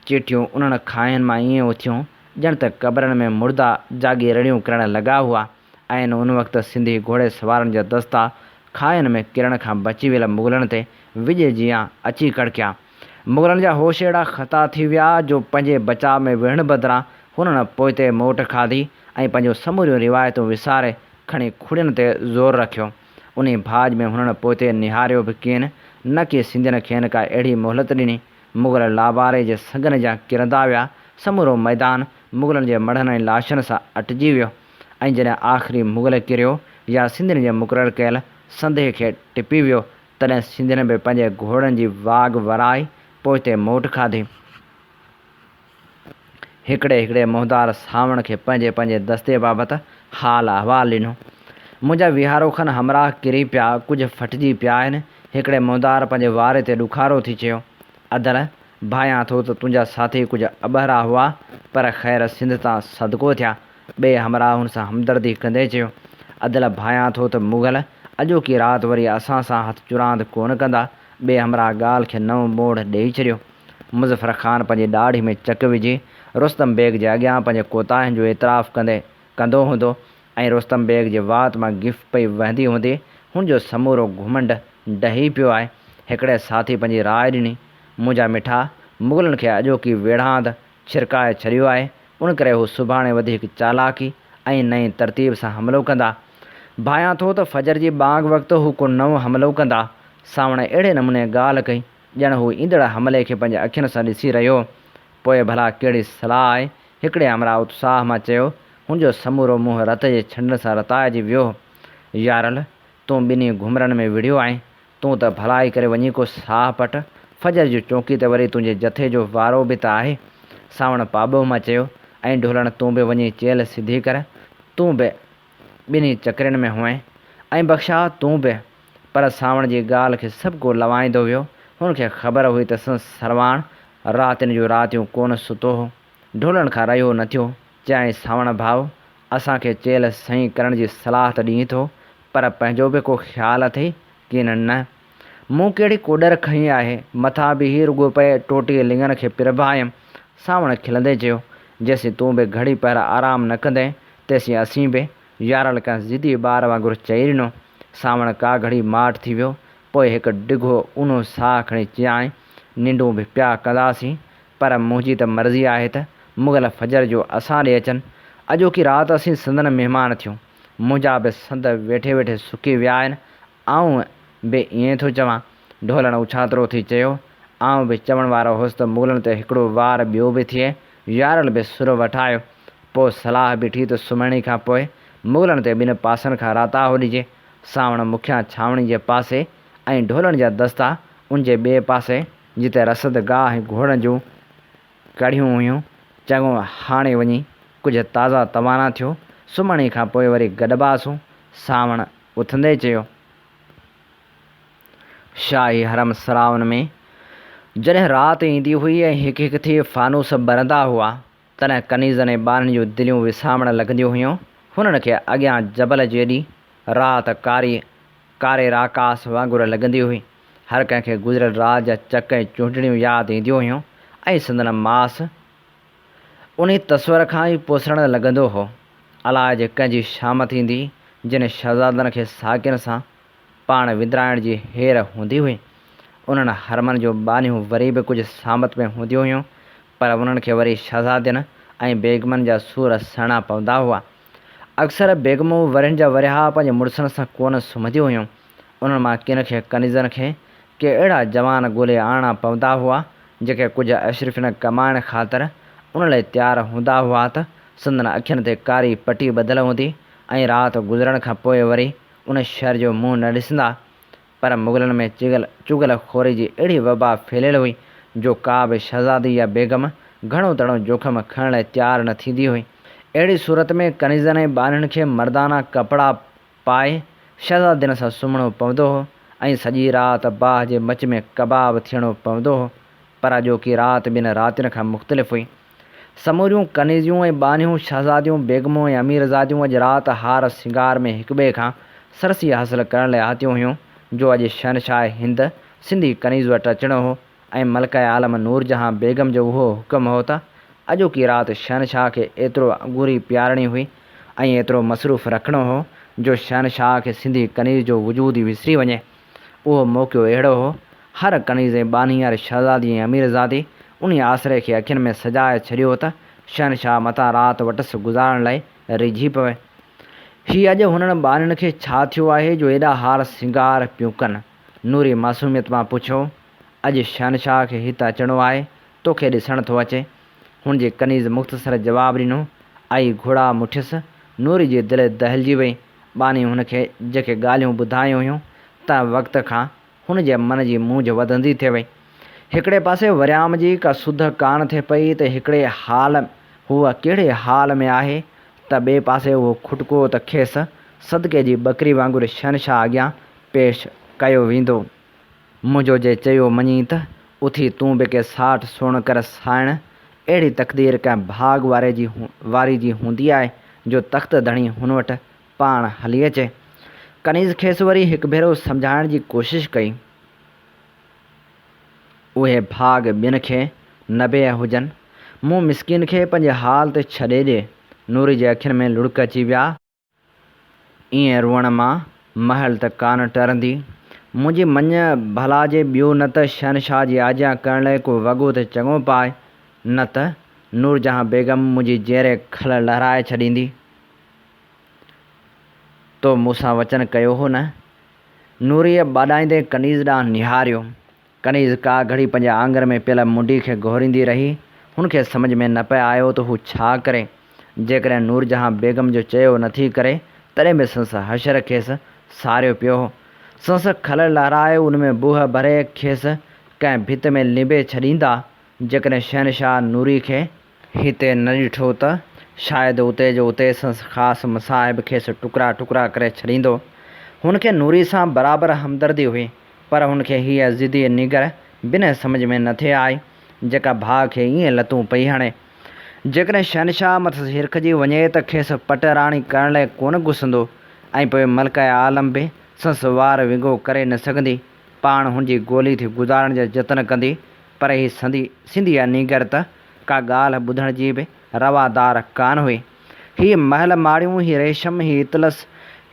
چيٺيون انهن کاهين مان ائين اٿيون، ڄڻ ته قبرن ۾ مڙدا جاڳي رڙيون ڪرڻ لڳا هئا. عين ان وقت سنڌي گهوڙي سوارن جا دستا کاهين ۾ ڪرڻ کان بچي ويل مغلن تي وڄ جيان اچي ڪڙڪيا. مغلن جا هوش اهڙا خطا ٿي ويا جو پنهنجي بچاء ۾ وڙهڻ بدران هنن پوئتي موٽ کاڌي ۽ پنهنجون سموريون روايتون وساري کڻي کڙين تي زور رکيو. انهي ڀاڄ ۾ هنن پوئتي نهاريو به ڪين، نه ڪي سنڌين کين ڪا اهڙي مهلت ڏني. مغل لاباري جي سنگن جيان ڪرندا ويا. سمورو ميدان مغلن جي مڙهن ۽ لاشن سان اٽجي ويو ۽ جڏهن آخري مغل ڪريو يا سنڌين جي مقرر ڪيل سنڌي کي ٽپي ويو تڏهن سنڌين به پنهنجي گهوڙن جي واڳ ورائي پوئتي موٽ کاڌي. هڪڙي هڪڙي منهدار سانوڻ کي پنهنجي پنهنجي دستي بابت حال احوال ڏنو. منهنجا ويهارو کن همراهه ڪري پيا، ڪجهه ڦٽجي پيا آهن. هڪڙي منهدار پنهنجي واري تي ڏکارو ٿي چيو، ادل، ڀانئيان ٿو ته تنهنجا ساٿي ڪجهه اٻهرا هئا، پر خير سنڌ تان صدقو ٿيا. ٻئي همراهه هن سان همدردي ڪندي چيو، ادل ڀانئيان ٿو ته مغل اڄوڪي رات وري اسان سان هٿ چراند ڪونه ڪندا. ٻئي همراهه ڳالهه کي نئون موڙ ڏيئي ڇڏيو. مظفر خان پنهنجي ڏاڙهي ۾ چڪ وجهي رستم بيگ جي اڳيان پنهنجي ڪوتاهين جو اعتراف ڪندي ڪندو هوندو ۽ رستم بيگ جي وات مان گف پئي وهندي هوندي، هن جو سمورو گهمنڊ ڊهي پيو آهي. هڪڙي ساٿي پنهنجي راء ڏني، منهنجا مٺا، مغلن کي اڄوڪي ويڙهاند ڇرڪائي ڇڏيو آهي، ان ڪري هو سڀاڻي وڌيڪ چالاڪي ۽ نئين ترتيب سان حملو ڪندا. ڀانيان ٿو ته فجر جي ٻانگ وقت هو ڪو نئون حملو ڪندا. سانوڻ اهڙي نموني ڳالهه ڪئي، ڄڻ هو ايندڙ حملي کي پنهنجي اکين سان ڏسي رهيو هو. پوء ڀلا ڪهڙي صلاح آهي؟ هڪڙي همراهه اتساهه مان چيو. هن جو سمورو منهن رت جي ڇنڊن سان رتائجي ويو هو. يارل! تون ٻنهي گهمرن ۾ وڙهيو آهين. تون ته ڀلائي ڪري وڃي ڪو ساهه پٽ، فجر جي چونڪي تي وري تنهنجي جٿي جو وارو به ته آهي. سانوڻ پاٻوهه مان چيو، ۽ ڍولڻ تون به وڃي چيلهه سڌي ڪر، تون به ٻنهي چڪرين ۾ هئين. ۽ بخشا تون به. پر سانوڻ جي ڳالهه کي سڀڪو لوائيندو ويو. هن کي خبر هئي ته سندس سرواڻ راتين جون راتيون ڪونه ستو هو. ڍولڻ کان رهيو نه ٿيو. چيائين سانوڻ ڀاء، اسان کي چيلهه سئين ڪرڻ جي صلاح ته ڏئين ٿو، پر پنهنجو به ڪو خيال اٿئي ڪين نه؟ مون ڪهڙي ڪوڏر کنئي آهي، مٿان بيهي رڳو پئي ٽوٽي لڱن کي پرڀايم. سانوڻ کلندي چيو، جيسين تون به گهڙي پهر آرام نه ڪندين، تيسين اسين به. يارل ڪنهن ضدي ٻار وانگر چئي ڏنو. سانوڻ ڪا گهڙي ماٺ ٿي ويو، پوء هڪ ڊگهو اونهو ساهه کڻي چيائين، ننڊون به پيا ڪنداسين، پر منهنجي ته مرضي آهي ته مغل فجر جو اسان ڏي اچن. اڄوڪي رات اسين سندن مهمان ٿيون. منهنجا به سنڌ ويٺي ويٺي سڪي ويا آهن. آئون به ائين ٿو چوان. ڍولڻ اڇاترو ٿي چيو. آئون به چوڻ وارو هوس ته مغلن تي هڪڙو وار ٻيو به ٿئي. يارل به سر وٺايو. پوء صلاح بيٺي ته سمهڻي کان پوء مغلن تي ٻن پاسن کان راتاهو ڏجي. سانوڻ مکيان ڇانوڻي جي پاسي ۽ ڍولن جا دستا ان جي ٻئي پاسي جتي رسد گاهه ۽ گهوڙن جون ڪڙهيون هيون. چڱو هاڻي وڃي ڪجهه تازا توانا ٿيو، سمهڻي کان پوء وري گڏباسون، سانوڻ اٿندي چيو. شاهي حرم سرائن ۾ جڏهن رات ايندي هئي ۽ هڪ هڪ ٿي فانوس ٻرندا هئا، تڏهن ڪنيزن ۽ ٻانهن جون دليون وسامڻ لڳنديون هيون. هنن کي اڳيان جبل جيڏي رات ڪاري ڪاري راڪاس وانگر لڳندي هئي. هر ڪنهن کي گذريل رات جا چڪ ۽ چونڊڻيون ياد اينديون هيون ۽ سندن ماس انهي تصور کان ئي پوسرڻ لڳندو هو. الاء جي ڪنهن جي شامت ايندي، جن شهزادن کي ساقين سان پاڻ وندرائڻ جي هير هوندي هئي. انهن حرمن جون ٻانهيون وري به ڪجهه سامت ۾ هونديون هيون، پر انهن کي وري شهزادين ۽ بيگمن جا سور سهڻا پوندا هئا. اڪثر بيگمون ورهين جا ورهيا پنهنجي مڙسن سان ڪونه سمهنديون هيون. انهن مان ڪن کي ڪنيزن کي ڪي اهڙا جوان ڳولي آڻڻا پوندا هئا، جيڪي ڪجهه اشرفين ڪمائڻ خاطر ان لئي تيار هوندا هئا ته سندن اکين تي ڪاري پٽي ٻڌل هوندي ۽ رات گذرڻ کان پوء وري ان شهر جو منهن نه ڏسندا. پر مغلن ۾ چغل چغل خوري جي اهڙي وبا ڦهليل هئي جو ڪا به شهزادي يا بيگم گهڻو تڻو جوکم کڻڻ لاء تيار نه ٿيندي هئي. اهڙي صورت ۾ ڪنيزن ۽ ٻانهن کي مردانا ڪپڙا پائي شهزادين سان سمهڻو پوندو هو ۽ سڄي رات باهه جي مچ ۾ ڪباب ٿيڻو پوندو هو. پر اڄوڪي رات ٻين راتين کان مختلف هئي. سموريون ڪنيزيون ۽ ٻانهيون، شهزاديون، بيگمون ۽ اميرزاديون اڄ رات هار سينگار ۾ هڪٻئي کان سرسي حاصل ڪرڻ لاء آتيون هيون، جو اڄ شهنشاهه هند سنڌي ڪنيز وٽ اچڻو هو ۽ ملڪه عالم نورجهان بيگم جو اهو حڪم هو ته اڄوڪي رات شهنشاهه کي ايترو انگوري پيارڻي هئي ۽ ايترو مصروف رکڻو هو جو شهنشاهه کي سنڌي ڪنيز جو وجود ئي وسري وڃي. اهو موقعو اهڙو هو، هر ڪنيز ۽ ٻانهي، هر شهزادي ۽ اميرزادي انهيء آسري کي اکين ۾ سجائي ڇڏيو هو ته شهنشاهه متان رات وٽس گذارڻ لاء ريجهي پوي. هي اڄ هنن ٻانهين کي ڇا ٿيو آهي جو ايڏا هار سينگار پيون ڪن؟ نوري معصوميت مان پڇيو. اڄ شهنشاهه کي هت اچڻو آهي، توکي ڏسڻ ٿو اچي. هن جي ڪنيز مختصر جواب ڏنو. آئي گهوڙا مٺيس. نوري جي دل دهلجي وئي. ٻانهي هن کي جيڪي ڳالهيون ٻڌايون هيون، تنهن وقت کان هن جي من جي مونجهه وڌندي ٿي وئي. هڪڙي پاسي وريام جي ڪا سڌ ڪانه ٿي پئي ته هڪڙي حال هوء ڪهڙي حال ۾ آهي ته ٻئي پاسي اهو کٽڪو ته کيس صدقي جي ٻڪري وانگر شهنشاهه اڳيان پيش ڪيو ويندو. منهنجو جي چيو مڃين ته اٿي تون به ڪي ساٺ سوڻ ڪر سائڻ، اهڙي تقدير ڪنهن ڀاڳ واري جي واري جي هوندي آهي جو تخت ڌڻي هن وٽ پاڻ هلي اچي. ڪنيز کيس وري هڪ ڀيرو سمجهائڻ جي ڪوشش ڪئي. اهي ڀاڳ ٻين کي نبيهه هجن، مون مسڪين کي پنهنجي حال تي ڇڏي ڏي. نوري جي اکين ۾ لڙڪ اچي ويا. ائين روئڻ مان مهل ته ڪانه ٽرندي. منهنجي مڃ ڀلا جي ٻيو نه ته شهنشاهه جي آجيان ڪرڻ لئه ڪو وڳو ته چڱو پاء، نه ته نورجهان بيگم منهنجي جيئري کل لهرائي ڇڏيندي. تو مون سان وچن ڪيو هو نه؟ نوريء ٻاڏائيندي ڪنيز ڏانهن نهاريو. ڪنيز ڪا گهڙي پنهنجي آڱر ۾ پيل منڊي کي گهوريندي رهي. هن کي سمجهه ۾ نه پئي آيو ته هو ڇا ڪري. جيڪڏهن نورجهان بيگم جو چيو نه ٿي ڪري، تڏهن به سندس حشر کيس ساريو پيو هو. سندس کل لهرائي ان ۾ بوهه ڀري کيس ڪنهن ڀت ۾ لنبي ڇڏيندا. جيڪڏهن شهنشاهه نوري کي. هتي نه ڏٺو ته شايد اتي جو اتي سندس خاص مصاحب کيس ٽڪرا ٽڪرا ڪري ڇڏيندو. هن کي نوري سان برابر همدردي هئي، پر هن کي هيء ضدي نينگر بنهه سمجهه ۾ نه ٿي آئي، جيڪا ڀاء کي ائين لتون پئي هڻي. جيڪڏهن شهنشاهه مٿس هرکجي وڃي ته کيس پٽ راڻي ڪرڻ لاء ڪونه گسندو ۽ پوء ملڪه عالم به سندس وار ونگو ڪري نه سگهندي. پاڻ هن جي گولي ٿي گذارڻ جا جتن ڪندي، پر هي سنڌي سنڌيا نينگر ته ڪا ڳالهه ٻڌڻ جي به روادار ڪانه هئي. هي محل ماڙيون، هي ريشم، هي اطلس،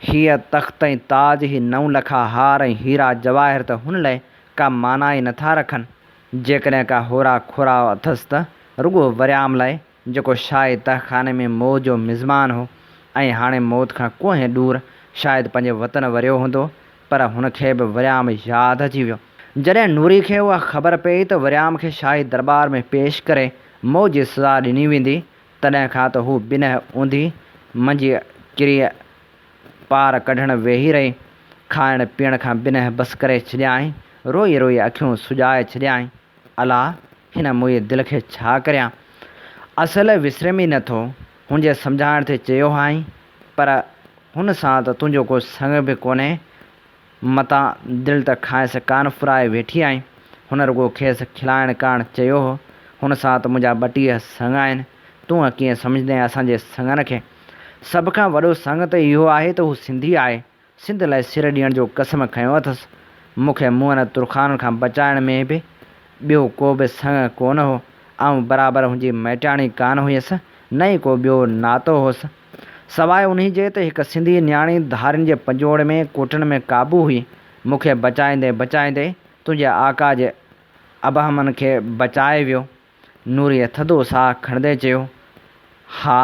هيء تخت ۽ تاج، هي نو لکا هار ۽ هيرا جواهر ته هن لئه ڪا معنيٰ ئي نٿا رکن. جيڪڏهن ڪا هورا کورا اٿس ته رڳو وريام لئه، جيڪو شاهي تهخاني ۾ موت جو مزمان هو ۽ هاڻي موت کان ڪوهين ڏور شايد پنهنجي وطن وريو هوندو، پر هن کي به وريام ياد اچي ويو. جڏهن نوري کي اها خبر پيئي ته وريام کي شاهي درٻار ۾ پيش ڪري موت جي سزا ڏني ويندي، تڏهن کان ته هو بنهه اونڌي منجهي ڪريء پار ڪڍڻ ويهي رهي. کائڻ پيئڻ کان بنهه بس ڪري ڇڏيائين. روئي روئي اکيون سڄائي ڇڏيائين. الا! هن موئي دل کي ڇا ڪريان؟ اصل وسريم ئي نه ٿو. هن جي سمجهائڻ تي چيو هئائين، پر هن سان ته تنهنجو ڪو سڱ به ڪونهي. متان دل ته کانئس ڪانه ڦرائي ويٺي آهين. هن رڳو کيس کلائڻ ڪاڻ چيو هو، هن سان ته منهنجا 32 سڱ آهن. تون ڪيئن سمجهندين اسان جي سڱن کي؟ سڀ کان وڏو سڱ ته اهو آهي ته هو سنڌي آهي. سنڌ لاء سر ڏيڻ جو قسم کنيو اٿس. مون کي منهن ترخانن کان بچائڻ ۾ به ٻيو ڪو به سڱ ڪونه هو. آئون برابر هن جي مائٽياڻي ڪانه هيس، نه ئي ڪو ٻيو ناتو هوس. سواء انهي جي ته هڪ سنڌي نياڻي ڌارين جي پنجوڙ ۾ ڪوٽن ۾ قابو هئي. مون کي بچائيندي بچائيندي تنهنجي آقا جي ابهمن کي بچائي ويو. نوريء ٿڌو ساهه کڻندي چيو، ها،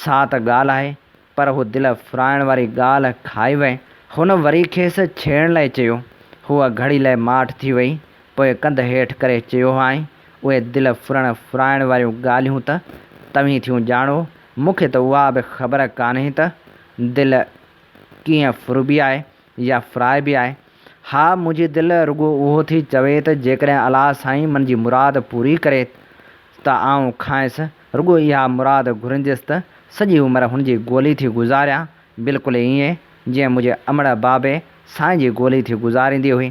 سا ته ڳالهه آهي، پر هو دل ڦرائڻ واري ڳالهه کائي وئي. هن وري کيس ڇيڙڻ لاء چيو. هوء گهڙي لاء ماٺ ٿي وئي، پوء ڪنڌ هيٺ ڪري چيو هئائين، اهي دل ڦرڻ ڦرائڻ واريون ڳالهيون ته توهين ٿيون ڄاڻو، مون کي ته اها به خبر ڪانهي ته دل ڪيئن ڦربي آهي يا ڦرائبي آهي. ها، منهنجي دل رڳو اهو ٿي چوي ته جيڪڏهن الله سائين من جي مراد پوري ڪري ته آئون کانئس رڳو اها مراد گهرنديس ته سڄي عمر هن جي گولي ٿي گذاريان، بلڪل ائين جيئن منهنجي امڙ بابي سائين جي گولي ٿي گذاريندي هئي.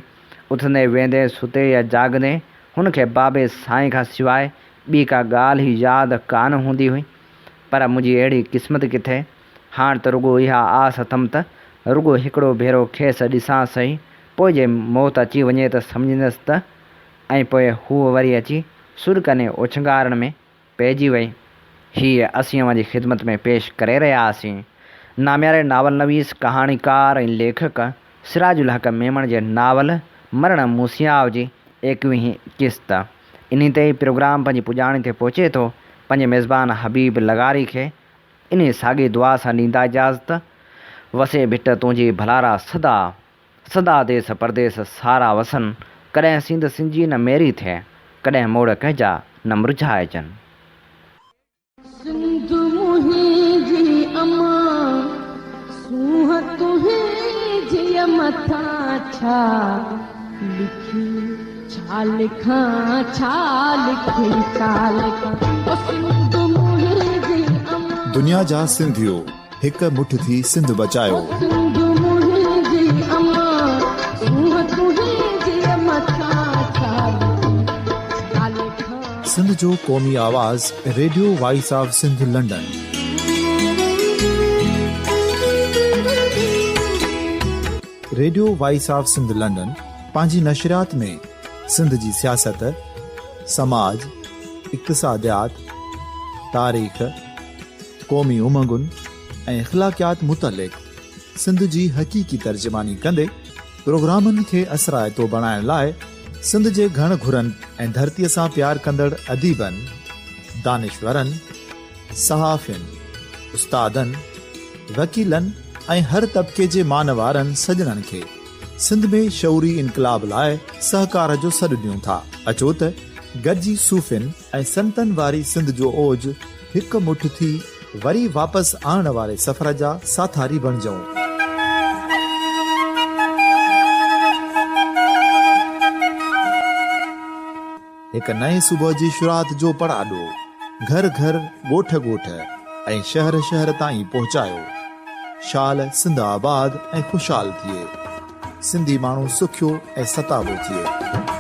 اٿندي ويهندي، ستي يا جاڳندي هن کي بابي سائين کان سواء ٻي ڪا ڳالهه ئي ياد ڪانه هوندي هئي. پر منهنجي اهڙي قسمت ڪٿي؟ هاڻ ته رڳو اها آس اٿم ته رڳو هڪڙو ڀيرو کيس ڏسان سهي، پوء جي موت اچي وڃي ته سمجهندس ته. ۽ پوء هوء وري اچي سڏڪن ۽ اوڇنگارن ۾ پئجي وئي. هيء اسين اوهان جي خدمت ۾ پيش ڪري رهيا هئاسين نامياري ناول نويس، ڪهاڻيڪار ۽ ليکڪ سراج الحق ميمڻ جي ناول مرڻ موسياء جي ايڪويهين قسط. انهي تي ئي پروگرام پنهنجي پڄاڻي تي پهچي ٿو. پنهنجي ميزبان حبيب لغاري کي انهيء ساڳي دعا سان ڏيندا اجازت، وسي ڀٽ تنهنجي ڀلارا سدا، سدا ديس پرديس سارا وسن، ڪڏهن سينڌ سنجي نه ميري ٿئي، ڪڏهن موڙ ڪهجا نه مرجهائجن. سنڌ منهنجي امان، سونهن تنهنجيء مٿان ڇا لکي ڇا لکان ڇا لکي ڇا لکان او سنڌ منهنجي امان. دنيا جا سنڌيو هڪ مٺ ٿي سنڌ بچايو. او سنڌ منهنجي امان سونهن تنهنجي مٿان ڇا لکي ڇا لکان. سنڌ جو قومي آواز radio voice of Sindh London. Radio voice of Sindh London پنهنجي نشريات ۾ سنڌ جي سياست، سماج، اقتصاديات، تاريخ، قومي امنگن ۽ اخلاقيات متعلق سنڌ جي حقيقي ترجماني ڪندي پروگرامن کي اثرائتو بڻائڻ لاء سنڌ جي گهڻ گهرن ۽ ڌرتيء سان پيار ڪندڙ اديبن، دانشورن، صحافين، استادن، وڪيلن ۽ هر طبقي جي مان وارن سڄڻن کي سنڌ ۾ شعوري انقلاب لاء سهڪار جو سڏ ڏيون ٿا. اچو ته گڏجي صوفين ۽ سنتن واري سنڌ جو اوج هڪ مٺ ٿي وري واپس آڻڻ واري سفر جا ساٿاري بڻجون. هڪ نئين صبح جي شروعات جو پڙاڏو گهر گهر، ڳوٺ ڳوٺ ۽ شهر شهر تائين پهچايو. شال سنڌ آباد ۽ خوشحال ٿئي. سنڌي ماڻهو سکيو ۽ ستابو ٿئي.